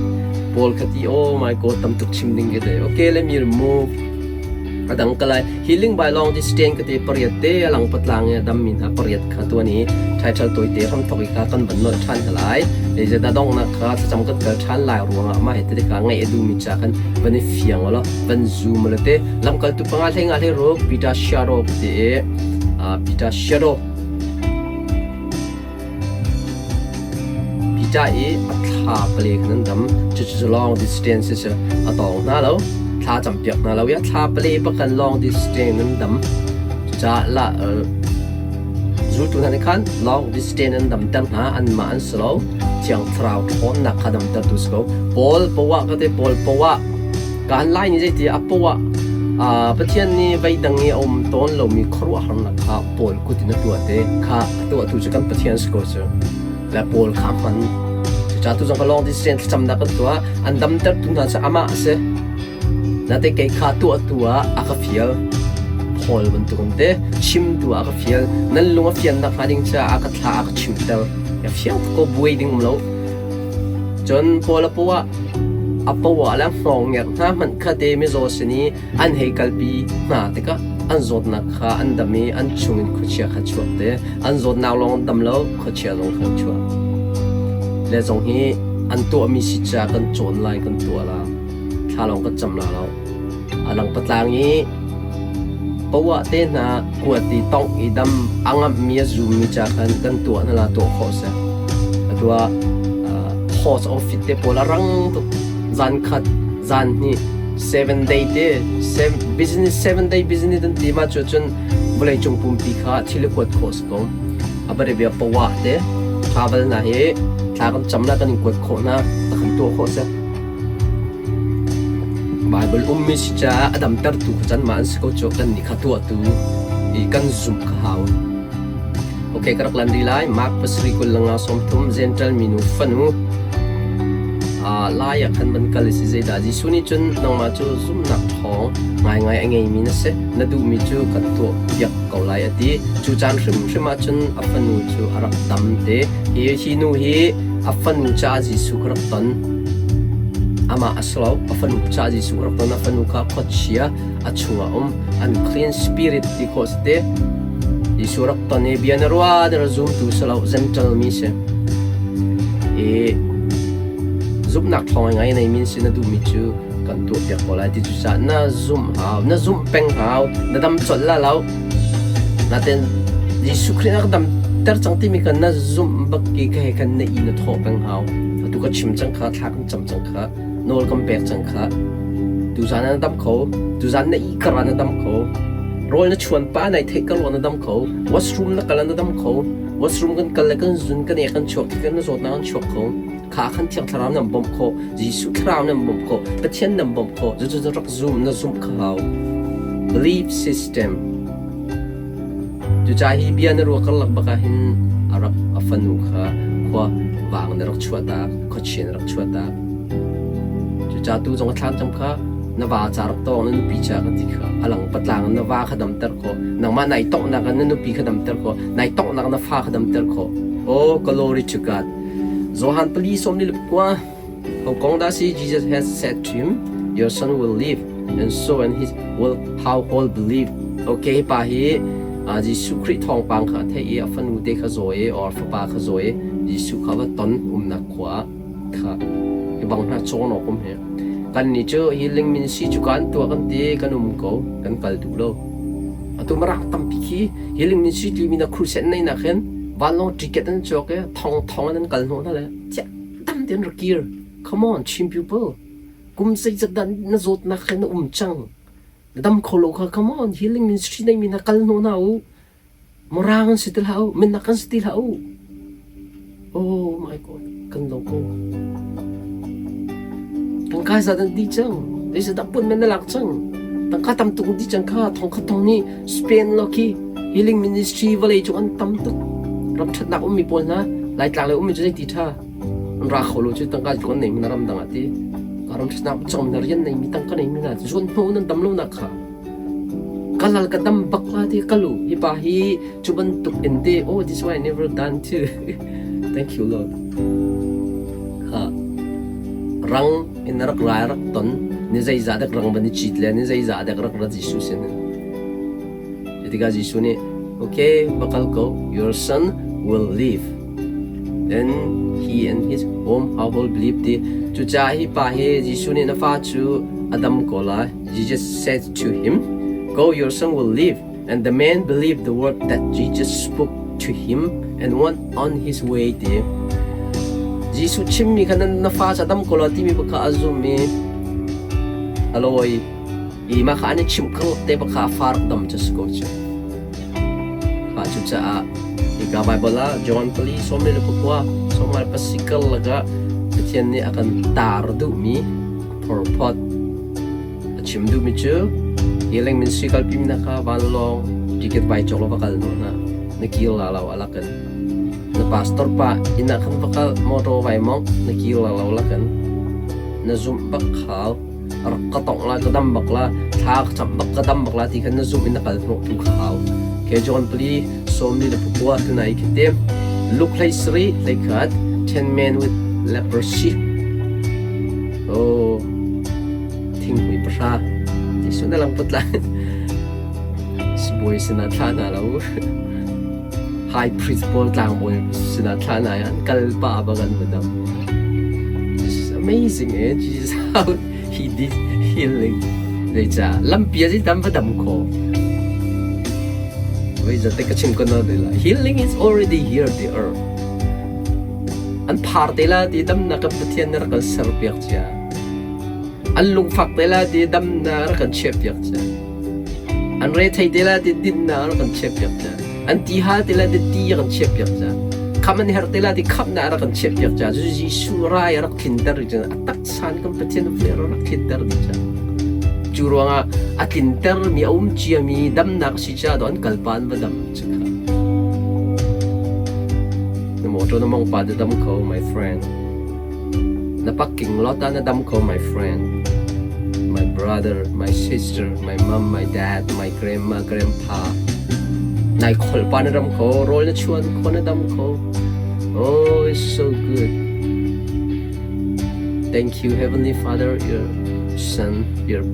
pawl kha ti oh my god tam tuk chim ding ke te. Okay, let me remove a dang ka lai. Healing by long distance ka te pariat te alang patlang i dam mi hna pariat kha tuan i title toite hram thok i kha kan van nolh than hna lai. Zeizat donghnak kha thlacam kan kal than lai ruangah mah hi te kha ngaih a duhmi ca khan van i fiang law van zoom law te lamkaltu panga hlei nga hlei ruk Peter Sharo te Peter Sharo Peter i a thla pale khan an dam. Cucu long distance cu a tawng hna lo. Thla campiak hna lo i a thla pale bak long distance an dam. Cucaah la zultu hna nih khan long distance an damter hna. Anmah an si lo. Thiang Thlarau ṭhawnnak kha damtertu si ko. Paul poah ka te Paul poah Kan lai nih zeiti a poah Pathian nih veidang i a um tawn lomi khuaruahharnak kha Paul kut in a tuah te kha a tuahtu cu kan Pathian si ko cu. Le Paul kha hman. Cucaah tu zong ka long distance thlacamnak kan tuah. An damtertu hna cu amah a si. Nate kei kha tuahtu ah a ka fial. Paul bantuk in te chimtu ah a ka fial. Nan lung a fiannak hnga ding caah a ka thla a ka chimter. A fiang tuk ko buai ding um lo. Cun Paul a poah a poah le hngawng hna hmanh kha te mizaw sin i an hei kalpi hna tikah an zawtnak kha an dam i an chungin khuachia kha chuak te. An zawtnak lawng an dam lo, khuachia zong kha an chuak. Le zong hi an tuahmi si ca kan cawn lai kan tuah la. Thla lawng kan cam la lo. A lang patlang i poah te hna kuat i tongh i dam a ngamhmi a zummi ca khan kan tuah hna la tuah khawh seh. Atu ah. Post office te pawl a rang tuk. Zan khat, zan hnih, 7 day te, business 7 day business an ti ma cu cun vawleicung pumpi kha thil i kuat khawh si ko. A bari bia pawa te travel na hi thla kan cam la kan in kuat khawh na ta kan tuah khawh si. Bible ummi si caah a damtertu kha can ma an si ko cu kan nih kha tuahtu i kan zumh kha hau. Ok, ka rak lan rih lai. Mark 7:25 Gentile minu fanu lai ah khan van kal i si zeidah Jesuh nih cun nangmah cu zumhnak ṭhawng ngaingai a ngeimi na si. Na duhmi cu kan tuah piak ko lai a ti. Cu caan hrimhrim ah cun a fanu cu a rak dam te. Hi nu hi a fanu caah Jesuh ka rak ton. Amah a si lo, a fanu caah Jesuh ka rak ton. A fanu kha khuachia a chungah um. Unclean spirit ti khawh si te. Jesuh rak ton i bia na ruah na zumtu si lo, Gentile mi si. I zumhnak ṭhawng ngai nei min si na duhmi cu kan tuah piak ko lai ti cu caah na zumh hau, na zumh peng hau, na dam colh la lo. Natin Jesuh Khrih na ka dam ter cang timi kan na zumh bak ki ka he kan na i na thawh peng hau. Atu ka chim cang kha, thla kan cam cang kha, nawl kan pek cang kha. Tuzan na dam kho, tuzan na i kar ah na dam kho. Rawl na chuan pa nai theih ka ruah na dam kho. Washroom na kal ah na dam kho. Washroom kan kal le kan zun kan ek kan chuak khi kan zawtnak an chuak kho. Kha khan Thiang Thlarau nan bawmh khawh, Jesuh Thlarau nan bawmh khawh, Pathian nan bawmh khawh. Cucu rak zum na zumh kha hau. Belief system. Cucaah hi bia na ruah karlak bak ah hin a rak a fanu kha khua vang na rak chuahtak, khuachia na rak chuahtak. Cucaah tu zong a thlan cam kha na va ca rak tawng, na nupi ca ka ti kha a lang patlang in na va kha damter khawh. Nangmah nai tonghnak ah na nupi kha damter khawh. Nai tonghnak na fa kha damter khawh. Oh, glory to God. Johan 4:29. How kong dah si Jesus has said to him, "Your son will live," and so and his will household believe. Okay, pa hi Jesuh Khrih thawngpang kha a theih i a fanu te kha zaw i or fapa kha zaw i Jesuh kha va ton umnak khua ah kha hi bang hna cawn awk um hi. Kan nih cu healing ministry cu kan tuah kan ti kan um ko kan kal duh lo. Atu Mirang tampi khi healing ministry timi na crusade nei nak hin vanlawng ticket an cawk i thong thong in an kal hnawh hna le tiah tam tein rak kir. Come on, Chin people. Kum zeizat dah na zawtnak he na um cang. Na dam kho lo kha come on, healing ministry nei mi hna kal hnawh hna u. Mirang an si ti hlah u, minak an si ti hlah u. Oh my God, kan lo ko. Tangka zat an di cang. Zeizat pun men na lak cang. Tangka tam tuk di cang kha thong khat thong nih Spain lo khi healing ministry vawlei cung an tam tuk. Ram ṭhatnak ummi pawl hna Laitlang le ummi cu zei ti ṭha. An ra kho lo cu tangka cu an nei mi na ram dang ah ti. Ram ṭhatnak cong na rian nei mi tangka nei mi na zuan hnu nan dam lo nak kha. Kalal ka dam bak la ti kalu hi pa hi cu bantuk in te oh, this one I never done too. Thank you, Lord. Ha rang in rak rai rak ton ni zeizah dek rang van i cit le ni zeizah dek rak ra Jesuh sin. Tikah Jesuh nih, "Okay, va kal ko, your son will live." Then he and his home household believed ti. Cucaah hi pa hi Jesuh nih na fa cu a dam ko lai. Jesus said to him, "Go, your son will live." And the man believed the word that Jesus spoke to him and went on his way ti. Jesuh chimmi kha na fa cu a dam ko lai timi kha a zum i a lawi. I mah kha an i chimh ko te bak kha a fa rak dam cu si ko cu. Kha cucaah hika Bible ah John 4:29 karlak ah Pathian nih a kan tar duhmi phorphawt a chim duhmi cu healing ministry kalpi mi na kha vanlawng ticket vai cawk lo va kal hnu hna na kir la lo alakin na pastor pa inn ah khan va kal motor vai mong na kir la lo lakin na zumh bak khal rak ka tongh la ka dam bak la thla ka cam bak ka dam bak la ti khan na zumh in na kal hnawh tu kha hau ke John 4:29 tunai khite Luke 13:21, 10 men with leprosy. Oh, thinghmui 10 Jesuh na lang put la sibawi sinah thla hna lo high priest pawl tlangbawi sinah thla hna an kal pa bak an va dam. This is amazing, eh? Jesus, how he did healing. Zeicah lampi a dam va dam kho voi zate ka chim ko na la healing is already here the earth. An phar te la ti damnak kan Pathian na rak kan serpiak cia. An lungfak te la ti damnak rak kan chiahpiak cia. An rethei te la ti dinnak rak kan chiahpiak cia. An ti hal te la ti ti kan chiahpiak cia. Kham an her te la ti khamnak rak kan chiahpiak cia. Cu Jesuh rai a rak tlinter dih a taksan kan Pathian fle rak tlinter dih cia. Cu ruangah a tlinter mi a um ciami damnak si ca do an kalpa an va dam cu kha. Na motor na mong pa na dam ko my friend. Na parking lot ah na dam ko my friend. My brother, my sister, my mom, my dad, my grandma, grandpa. Nai kholh pa na dam ko, rawl na chuan kho na dam ko. Oh, it's so good. Thank you, Heavenly Father, your Son, your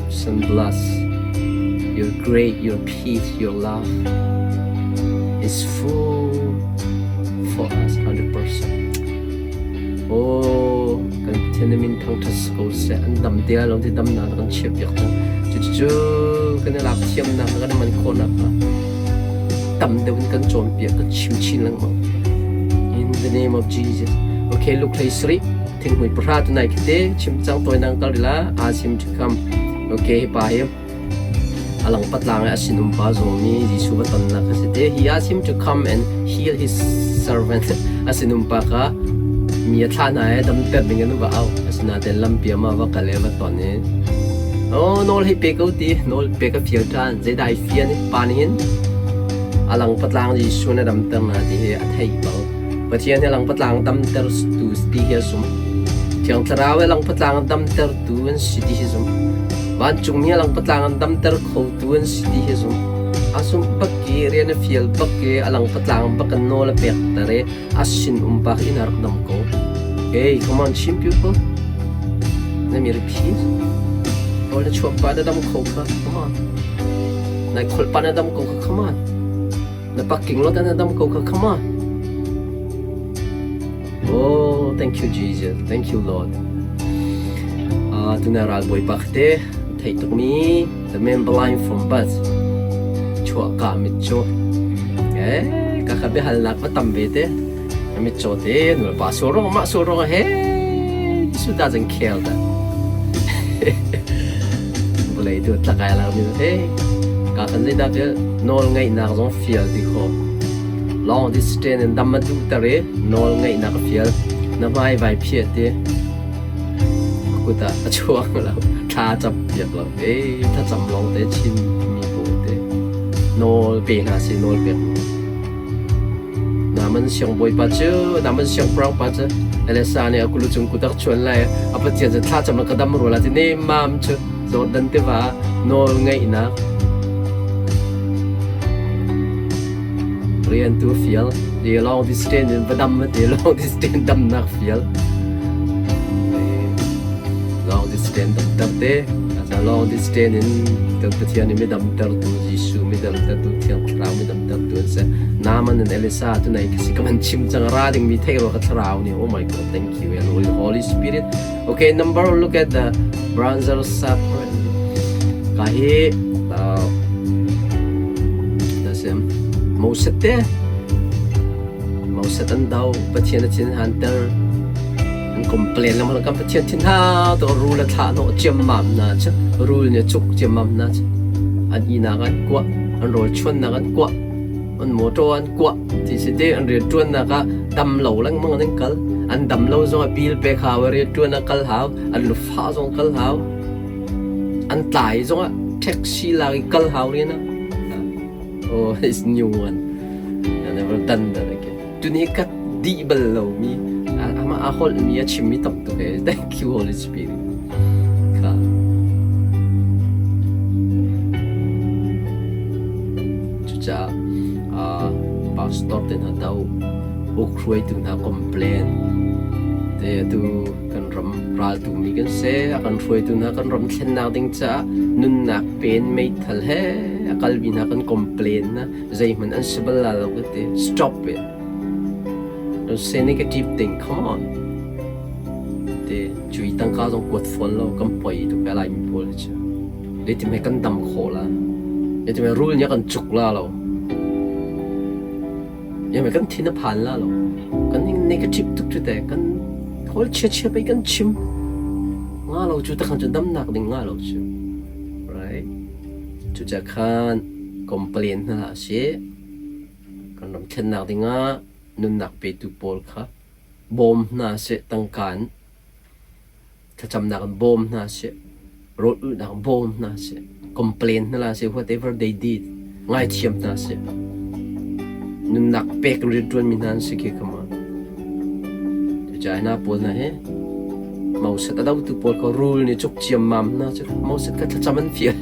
Son bless, your great, your peace, your love is full for us 100%. Oh, kan Pathian na min thangṭhat si ko seh. An dam te lo ti damnak na kan chiahpiak cang. Cucu kan i lak thiamnak kan i man khawhnak hnga tam deuh in kan cawnpiak, kan chim chin lengmang. In the name of Jesus. Okay, Luke hlei sarih thinghmui pahra tu nai khite chim cang toi nang kal rila ask him to come. Okay, hi pa hi a lang patlang i a sinum pa zawmi Jesuh va tonnak a si te. He asked him to come and heal his servant. A sinum pa kha mi a thlah hna i damter ding in va au. Asinain lampi ah va kal i va ton i Oh, nawl hei pe ko ti, nawl pe ka fial ṭhan. Zeidah ai fian i pa nih hin a lang patlang Jesuh na damter na ti hi a theih bal. Pathian hi lang patlang damter tu ti hi a sum. Thiang Thlarau hi lang patlang damter tu an si ti hi zum. Vancungmi a lang patlang an damter khotu an si ti hi zum. A sum bak i rian a fial bak i a lang patlang bak an nawl a pek ter i a sin um bak in a rak dam ko. Hey, come on, Chin people. Let me repeat. Rawl na chuak pa na dam kho kha. Come on. Nai kholh pa na dam ko kha. Come on. Na parking lot na dam ko kha. Come on. Oh, thank you Jesus. Thank you Lord. Tuna ral bawipa te theih tukmi the man blind from birth chuah ka mitcaw eh ka ka biahalnak va tam ve te mitcaw te nu pa sual rong mah sual rong he Jesuh doesn't care that vawlei tu tlakai la mi he ka kan zei dah nawl ngeihnak zong fial ti kho Long distance in dam a duh ter i nawl ngeihnak a fial. Na hmai vai phiah ti kut ah a chuak lo. Thla cap piak lo. Ee, thlacam lawng te Chin mi pawl te nawl pe hna sih, nawl pek. Naman siangbawipa cu, naman siangpahrang pa cu Elisa nih a kulu cung kut a chuan lai. A Pathian cu thlacam ka dam rua la ti nemmam cu Jordan tiva nawl ngeihnak Rian tu fial i long distance in va dam ti long distance damnak fial. Long distance damter te long distance in kan Pathian i mi damtertu Jesuh mi damtertu Thiang Thlarau mi damtertu an si. Naaman and Elisa tu nai kasi ka man chim cang ra ding mi thei ro ka thlarau ni oh my god thank you and Holy Spirit okay number look at the bronzer separate ka hi Moses te Moses an do Pathian a thin hanter an complain lengmang kan Pathian thin ha to rul a thlah hnawh ciammam na cu rul nih a cuk ciammam na cu an ihnak an kuah an rawl chuannak an kuah an motor an kuah ti si te an rian ṭuannak ah dam lo lengmang an kal an dam lo zong ah bill pek hau rian ṭuan ah kal hau an lufah zong kal hau an tlai zong ah taxi lak i kal hau rian ah oh it's new one I never done that again tuni ka dih bal lo mi amah a holh mi a chim mi tam tuk e thank you Holy Spirit kha Cucaah pastor te hna do uk hruaitu hna complain te atu kan ram raltu mi kan si a kan hruaitu hna kan ram thlennak ding caah nunnak pen meithal he a kalmi hna kan complain na zeihmanh an si bal la lo ka ti stop it don't say negative thing come on te cui tangka zong kuat fawn lo kan poi tuk lai mi pawl hi cu Zeitin hme kan dam khawh la? Zeitin hme rul nih a kan cuk la lo? Yame kan thin a phan la lo. Kan negative tuk cu te kan hawl chia chia pei kan chim. Nga lo cu takhan cu damnak ding nga lo cu. Right? Cuca khan complain hna hlah sih. Kan ram thlennak dingah nunnak petu pawl kha bawm hna seh tangka in thlacamnak in bawm hna seh rawl ulhnak in bawm hna seh complain hna hlah seh whatever they did ngaithiam hna seh nunnak pek in rianṭuanmi hna an si khi come on cucaah hna pawl hna hi Moses a dotu pawl kha rul nih cuk ciammam hna cu Moses kha thlacam an fial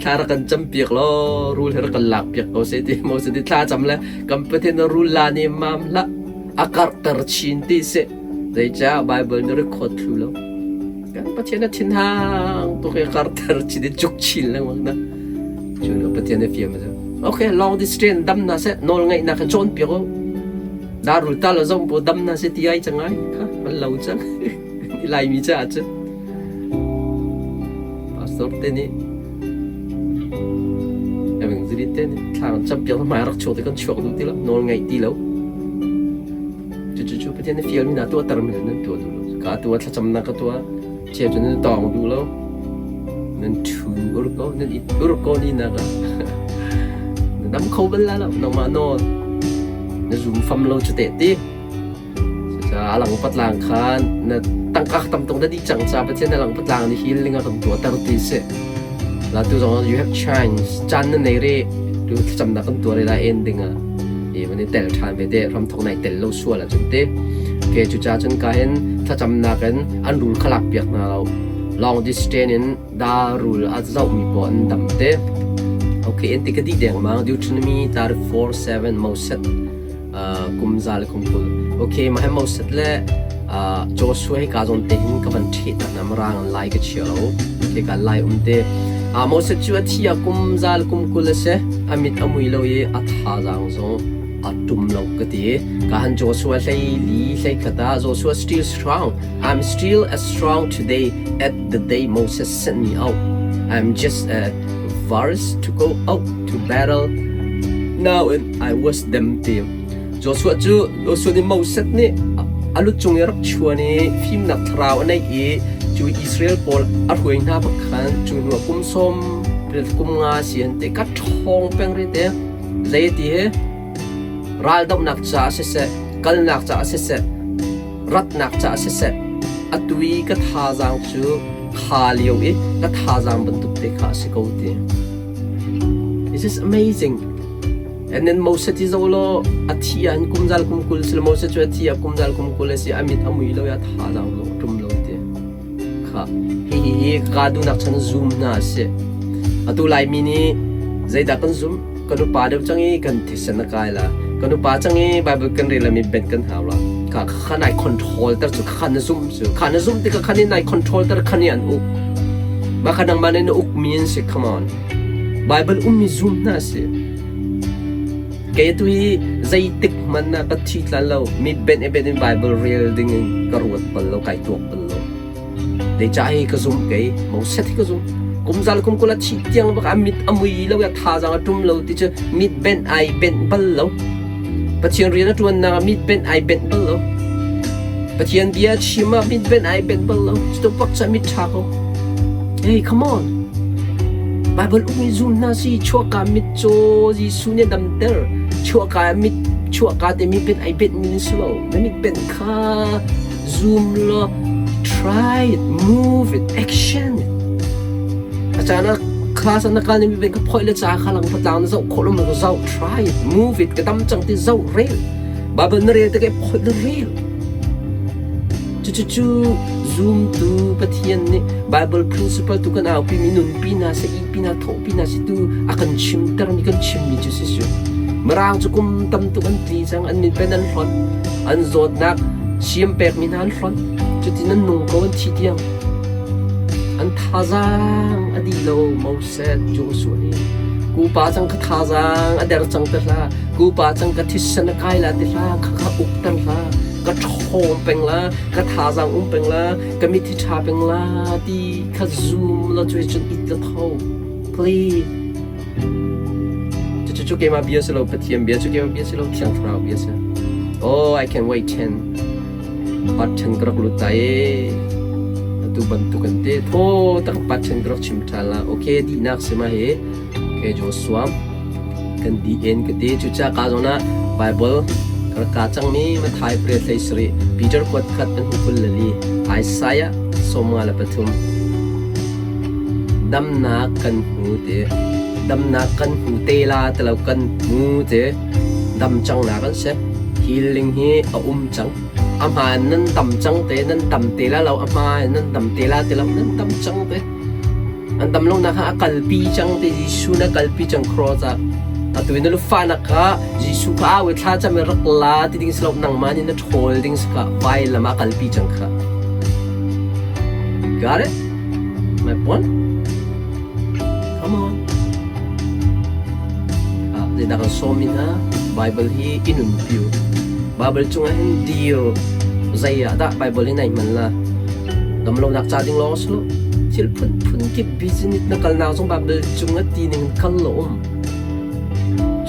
thla rak kan cam piak law rul hi rak kan lak piak ko seh ti Moses nih thla cam le kan Pathian rul la nih mam hlah a karhter chin ti seh zeicah Bible nih record thlu lo kan Pathian a thinhang tuk i karhter chin i cuk chin lengmang na cu Pathian a fiam cu okay long distance dam na seh nawl ngaihnak kha cawn piak u Darul tal zong po dam na si ti ai cang ai kha man lo cang Laimi caah cun pastor te nih evangelist te nih thla kan cam piak hmai rak chuak te kan chuak duh ti lo nawl ngaih ti lo cu cu cu Pathian nih fial mi na tuah ter mi nan tuah duh lo ka tuah thlacam na ka tuah cheu cu nan tawng duh lo nan thu ur ko nan it ur ko ni na ka na dam kho bal la lo nangmah nawl na zum fam lo cu te ti Cucaah a lang patlang khan na tangka tam tuk na dih cang ca Pathian na lang patlang ni healing a kan tuahter ti si. La tu zong you have chance caan na nei ri tu thlacamnak kan tuah re la ending ah i van i tel ṭhan ve te ramthok nai tel lo sual ahcun te ke cuca cun ka hin thlacamnak in an rul kha lak piak hna lo long distance in da rul a zoh mi pawl an dam te okay en ti ka dih deng mang Deuteronomy 34:7 Moses kum za le kum 20. Okay, mah Moses le Joshua hi ka zawn te hin ka van ṭheh tak na marang an lai ka chia lo. Okay, ka lai um te. Moses cu a thi a kum za le kum 20 a si. A mit a mui lo i a thazaang zong a tum lo ka ti. Ka han Joshua hlei li hlei khat ah Joshua still strong. I'm still as strong today at the day Moses sent me out. I'm just a virus to go out to battle now and I was them ti. Joshua cu Joshua nih Moses nih a lu cung i rak chuan i fimnak thlarau a neih i cu Israel pawl a hruai hna bak khan cu hnu ah kum sawm kum nga si an ti ka ṭhawng peng ri te zei ti hi raldohnak caah siseh kalnak caah siseh ratnak caah siseh atu i ka thazaang cu kha lio i ka thazaang bantuk te kha a si ko ti. This is amazing. And then Moses ti zo law a thi ah hin kum zal kum 20 sila Moses cu a thi ah kum zal kum 20 a si a mit a mui lo i a thazaang zong a ṭum lo ti. Kha hi hi hi ka duhnak chan zoom hna a si. Atu Laimi nih zeidah kan zumh? Kan upa deuh cang i kan thisen a kai la. Kan upa cang i Bible kan rel mi ben kan hau la. Kha kha nai control ter cu kha na zumh cu. Kha na zumh tikah kha ni nai control ter kha ni an uk. Mah kha nangmah nih na uk mi an si. Come on. Bible ummi zum hna si. Kei tu hi zeitik hmanh ah ka thi tlan lo. Mi ben e ben in Bible rel ding in ka ruat bal lo, kai tuak bal lo. Zeicah hi ka zum kei, Moses hi ka zum. Kum zal kum 20 a thih tiang bak a mit a mui lo i a thazaang a ṭum lo ti cu mit benh ai benh bal lo. Pathian rian a ṭuannak ah mit benh ai benh bal lo. Pathian bia chim ah mit benh ai benh bal lo. Cutuk bak cu mit ṭha ko. Hey, come on. Bible um i zum hna si chuahka mitcaw Jesuh nih a damter. Chuahka mit chuahka te mi benh ai benh mi si lo. Na mit benh kha zoom law try it, move it, action it. A caan ah class ah na kal ni mi ka phoih le ca kha lang patlang na zoh khawh lo ma zoh try it, move it, ka dam cang ti zoh rel. Bible na rel te ka phoih le rel. Cucu zumtu Pathian nih Bible principle tu kan aupi mi nunpi hna seh, ihpi hna, thawhpi hna seh tu a kan chimter mi kan chimmi cu si cu. Mirang cu kum tam tuk an tli cang, an min pen an hlonh, an zawtnak siam pek mi hna an hlonh. Cutin an nung ko an thi tiang. An thazaang a dih lo Moses Joshua nih kupa cang ka thazaang a der cang te hlah, kupa cang ka thisen a kai la ti hlah, kha kha ukter hlah. Ka ṭhawng peng la, ka thazaang um peng la, ka mit hi ṭha peng la ti kha zum la cu cun it la tho. Please. Cucu keimah bia si lo, Pathian bia cu keimah bia si lo, Thiang Thlarau bia si. Oh, I can wait 10. Part 10 ka rak lut ta e. Atu bantuk an te. Tho tak part 10 ka rak chim ṭhan la. Okay, dihnak si ma hi. Okay, Joshua. Kan di en ka te. Cuca ka zong na Bible ka rak ka cangmi Mathai pariat hlei sarih, Peter kuat khat an hu 22, Isaiah 53. Damnak kan hmu te. Damnak kan hmu te la ti lo kan hmu te. Dam cang nak an si. Healing hi a um cang. A hmaan nan dam cang te, nan dam te la lo, a hmaan nan dam te la ti lo, nan dam cang te. An dam lo nak kha a kalpi cang te, Jesuh na kalpi cang cross ah. Atu in na lufa nak kha Jesuh kha au i thla cam i rak la ti ding si lo, nangmah nih na ṭhawl ding si kha vailam ah kalpi cang kha. Got it? My point? Come on. Ah, zeidah kan sawm mi hna? Bible hi i nunpi u. Bible cungah hin dir zei ah dah Bible hi nai hman la? Damlonak ca ding lawng si lo. Thil phunphun kip business na kalnak zong Bible cungah ti ning in kal lo um.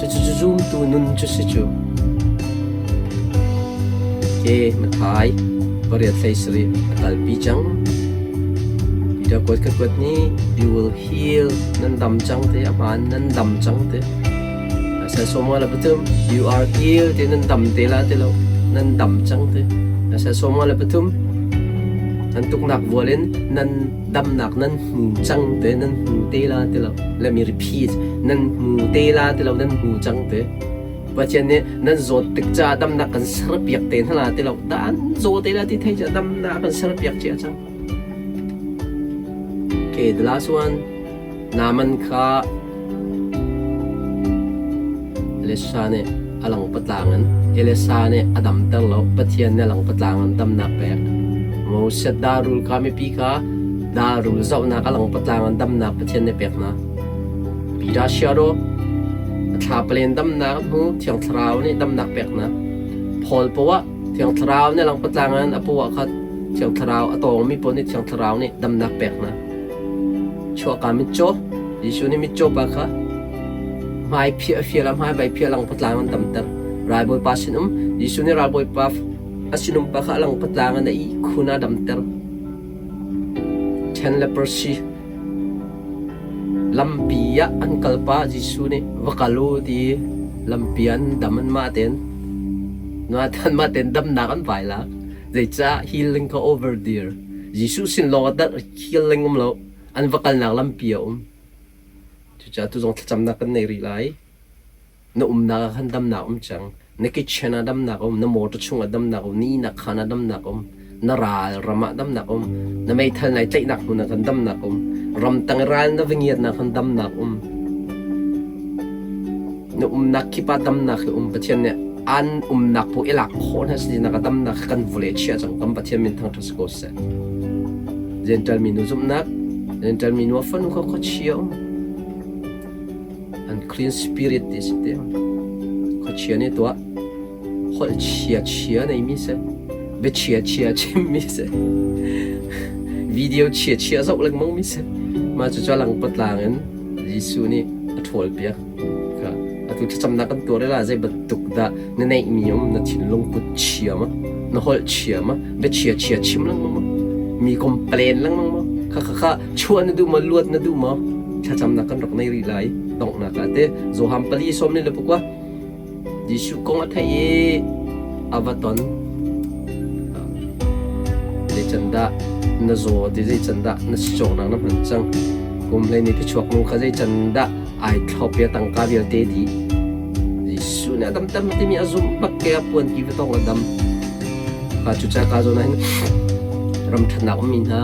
Cucu cu zumtu nun cu si cu. Ke Mathai pariat hlei sarih a kalpi cang. Peter kuat ka kuat ni you will heal nan dam cang te a hmaan nan dam cang te. Sai sawm la pathum you are healed te nan dam te la te lo nan dam cang te. Sai sawm la pathum nan tuknak vual in nan damnak nan hmu cang te nan hmu te la te lo. Let me repeat nan hmu te la te lo nan hmu cang te. Pathian nih nan zawt tik ca damnak kan serpiak te hna la ti lo dan zaw te la ti thei ca damnak kan serpiak cia cang. Okay, the last one. Naaman kha Elisha nih a lang patlang in Elisha nih a damter lo. Pathian nih a lang patlang in damnak pek. Moses darul kha mipi kha darul zohnak a lang patlang in damnak Pathian nih pek hna. Peter Siaro a thla palen damnak hmu Thiang Thlarau nih damnak peknak Paul poah Thiang Thlarau nih langpatlang in a poah kha Thiang Thlarau a tawngmi pawl nih Thiang Thlarau nih damnak peknak chuahka mitcaw Jesuh nih mitcaw pa kha hmai phiah fial a hmai vai phiah langpatlang an damter ralbawipa sinum Jesuh nih ralbawipa a sinum pa kha langpatlang in a ihkhun a damter Ten leprosy Lampi ah an kal pah Jesuh nih va kal u ti lampi an dam anmah tein anmah tein damnak an vai lak. Zeicah healing kha over there. Jesuh sin lawng ah healing um lo. An va kalnak lampi a um. Cucaah tu zong thlacamnak kan nei rih lai. Na umnak ah khan damnak um cang. Na kitchen ah damnak um, na motor chungah damnak um, na ihnak khaan ah damnak um, na ral ram ah damnak um, na meithal nai tlaihnak hmun ah khan damnak um, ramtang i ral na va ngiatnak khan damnak um. Na umnak kip ah damnak hi um. Pathian nih an umnak paoh i lak khawh hna si nak ah damnak kan vawlei chiah cang. Kan Pathian min thangṭhat si ko seh. Gentile minu zumhnak, Gentile minu a fanu kha khuachia um. Unclean spirit ti si te. Khuachia nih tuah holh chia chia neimi si. Bia chia chia chimmi si. Video chia chia zoh lengmang mi si. Mah cu cu lang patlang in Jesuh nih a ṭhawl piak. Kha atu thlacamnak kan tuah la zei bantuk dah na neihmi um na thinlung put chia ma na holh chia ma bia chia chia chim lengmang ma mi complain lengmang ma kha kha kha chuah na duh maw luat na duh maw thlacamnak kan rak nei rih lai donghnak ah te Johan pali sawm ni le pakua Jesuh kong a theih i a va ton zei can dah na zaw ti zei can dah na sicawknak na hman cang kum hlei ni phichuak nu kha zei can dah ai thlop i a tangka vialte dih Jesuh nih a damter timi a zumh bak ke a puan ki va tong a dam Ka cucaah ka zawn ahhin ram ṭhatnak ummi hna,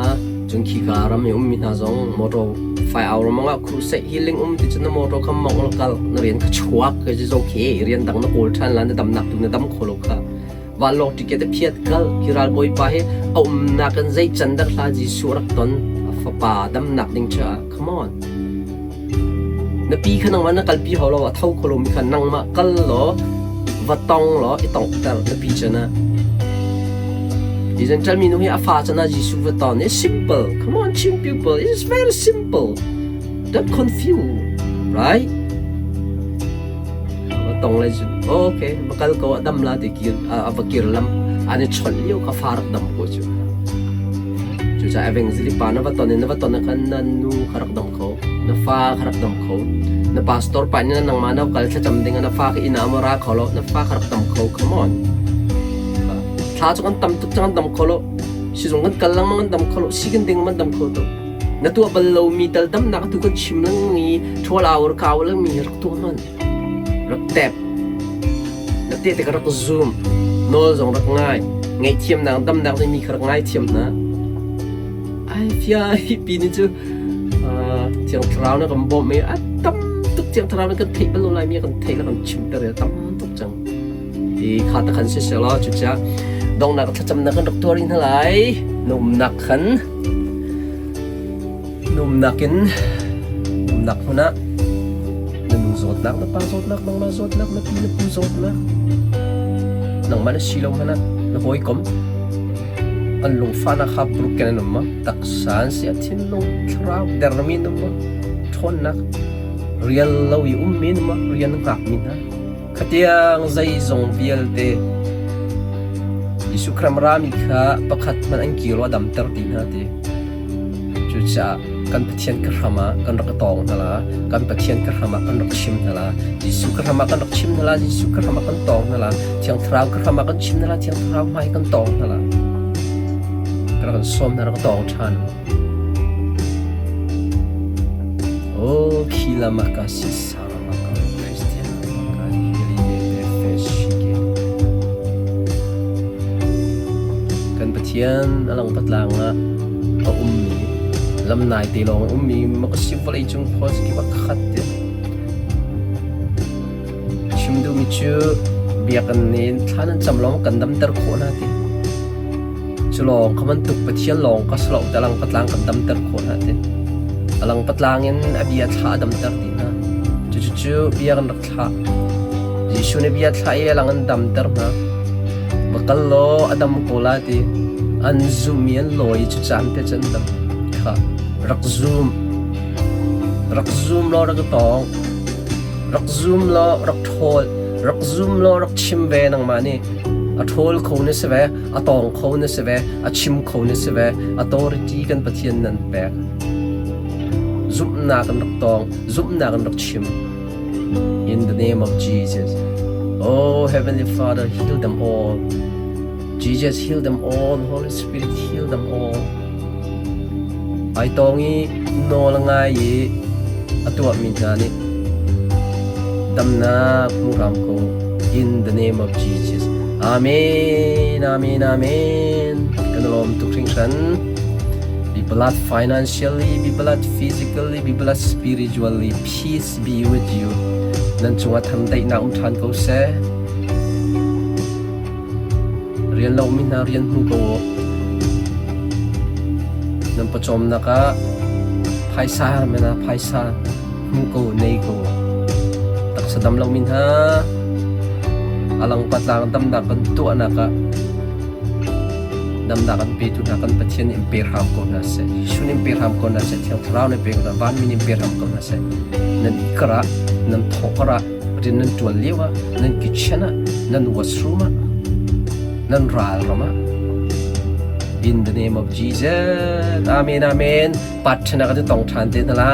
cun khika ram i ummi hna zong motor fai au lengmang ah crusade healing um ti cun na motor kha mong la kal na rian kha chuak ka is okay rian dang na kawl ṭhan la na damnak tu na dam kho lo kha vanlawng ticket a phiat kal hi ralbawipa hi a umnak in zei can dah hla Jesuh rak ton a fapa damnak ding caah come on Na pi kha nangmah na kalpi hau lo, a tho kho lomi kha nangmah kal law va tong law i tonghter na pi can ah. Hi Gentile minu hi a fa can ah Jesuh va ton. It's simple. Come on, Chin people. It's very simple. Don't confuse, right? tong lai cun okay va kal ko a dam la ti kir a va kir lam an i chawnh lio kha fa rak dam ko cu. Cucaah evangelist pa na va ton in na va ton ah khan na nu kha rak dam kho, na fa kha rak dam kho, na pastor pa nih nangmah na kal thlacam ding ah na fa kha inn ah ma ra kho lo, na fa kha rak dam kho, come on. Thla cu kan tam tuk cang an dam kho lo. Sizung kan kal lengmang an dam kho lo, si kan ding man dam kho to. Na tuah bal lomi tal damnak tu kan chim lengmang i ṭhawl au rak kau lengmi rak tuah hman. Rak tep. Na te te ka rak zum. Nawl zong rak ngai. Ngaihthiamnak damnak mi kha rak ngaithiam hna. Ai fia hi pi ni cu Thiang Thlarau na kan bawmh i a tam tuk Thiang Thlarau na kan theih bal lo lai mi kan theih la kan chim ter i tam tuk cang. Ti kha ta khan si selaw cucaah donghnak thlacamnak kan rak tuar hna lai. Na umnak khan Numnak in numnak hmun ah na nu zawtnak, na pa zawtnak, nangmah zawtnak, na pi na pu zawtnak, nangmah na si lo hmanh ah na hawikom an lungfahnak kha broken an um ma taksa an si a thinlung thlarau dermi an um ma ṭhawnnak rial lo i ummi an um ma rian hngakmi hna khatiang zeizong vialte Jesuh Khrih rami kha pakhat hmanh an kir lo a damter ti hna ti. Cucaah kan Pathian ka hram ah kan rak tawng hna la, kan Pathian ka hram ah kan rak chim hna la, Jesuh ka hram ah kan rak chim hna la, Jesuh ka hram ah kan tawng hna la, Thiang Thlarau ka hram ah kan chim hna la, Thiang Thlarau hmai kan tawng hna la. Ka rak kan sawm hna rak tawng ṭhan. Oh, khila makasi saramaka Christian maka hili ne Kan Pathian alang patlang ah a ummi lamnai te lawng a ummi makasi vawlei cung khua kip a khat te. Chim duhmi cu biakinn in thla nan cam lawng kan damter khawh hna ti. Cu lawng kha bantuk Pathian lawng ka si lo te alang patlang kan damter khawh hna ti. Alang patlang in a bia thla a damter dih hna. Cucu bia kan rak thlah. Jesuh nih bia thlah i alang an damter hna. Va kal law a dam ko la ti. An zum i an lawi i cu caan te cu an dam. Kha rak zum. Rak zum law rak i tawng. Rak zum law rak ṭhawl. Rak zum law rak chim ve nangmah nih. A ṭhawl kho na si ve, a tawng kho na si ve, a chim kho na si ve. Authority kan Pathian nan pek. Zumhnak an rak tawng, zumhnak an rak chim. In the name of Jesus. Oh, Heavenly Father, heal them all. Jesus, heal them all. Holy Spirit, heal them all. Ai tawng i nawl a ngai i a tuahmi hna nih damnak hmu hram ko in the name of Jesus. Amen, amen, amen. Kan lawm tuk hringhran. Be blessed financially, be blessed physically, be blessed spiritually. Peace be with you. Nan cungah thamdaihnak um ṭhan ko seh. Rian lomi hna rian hmu ko u. Nan pawcawmnak ah phaisa men ah phaisa hmu ko u, nei ko u. Taksa dam lomi hna a langpatlang damnak kan tuahnak ah damnak an petu hna kan Pathian nih in pe hram ko hna seh. Jesuh nih in pe hram ko hna seh. Thiang Thlarau nih pe ko hna. Vanmi nih in pe hram ko hna seh. Nan ikar ah, nan thawkar ah, rian nan ṭuan lio ah, nan kitchen ah, nan washroom ah, nan ral ram ah. In the name of Jesus. Amen, amen. Pathian ah kan i tong ṭhan te hna la.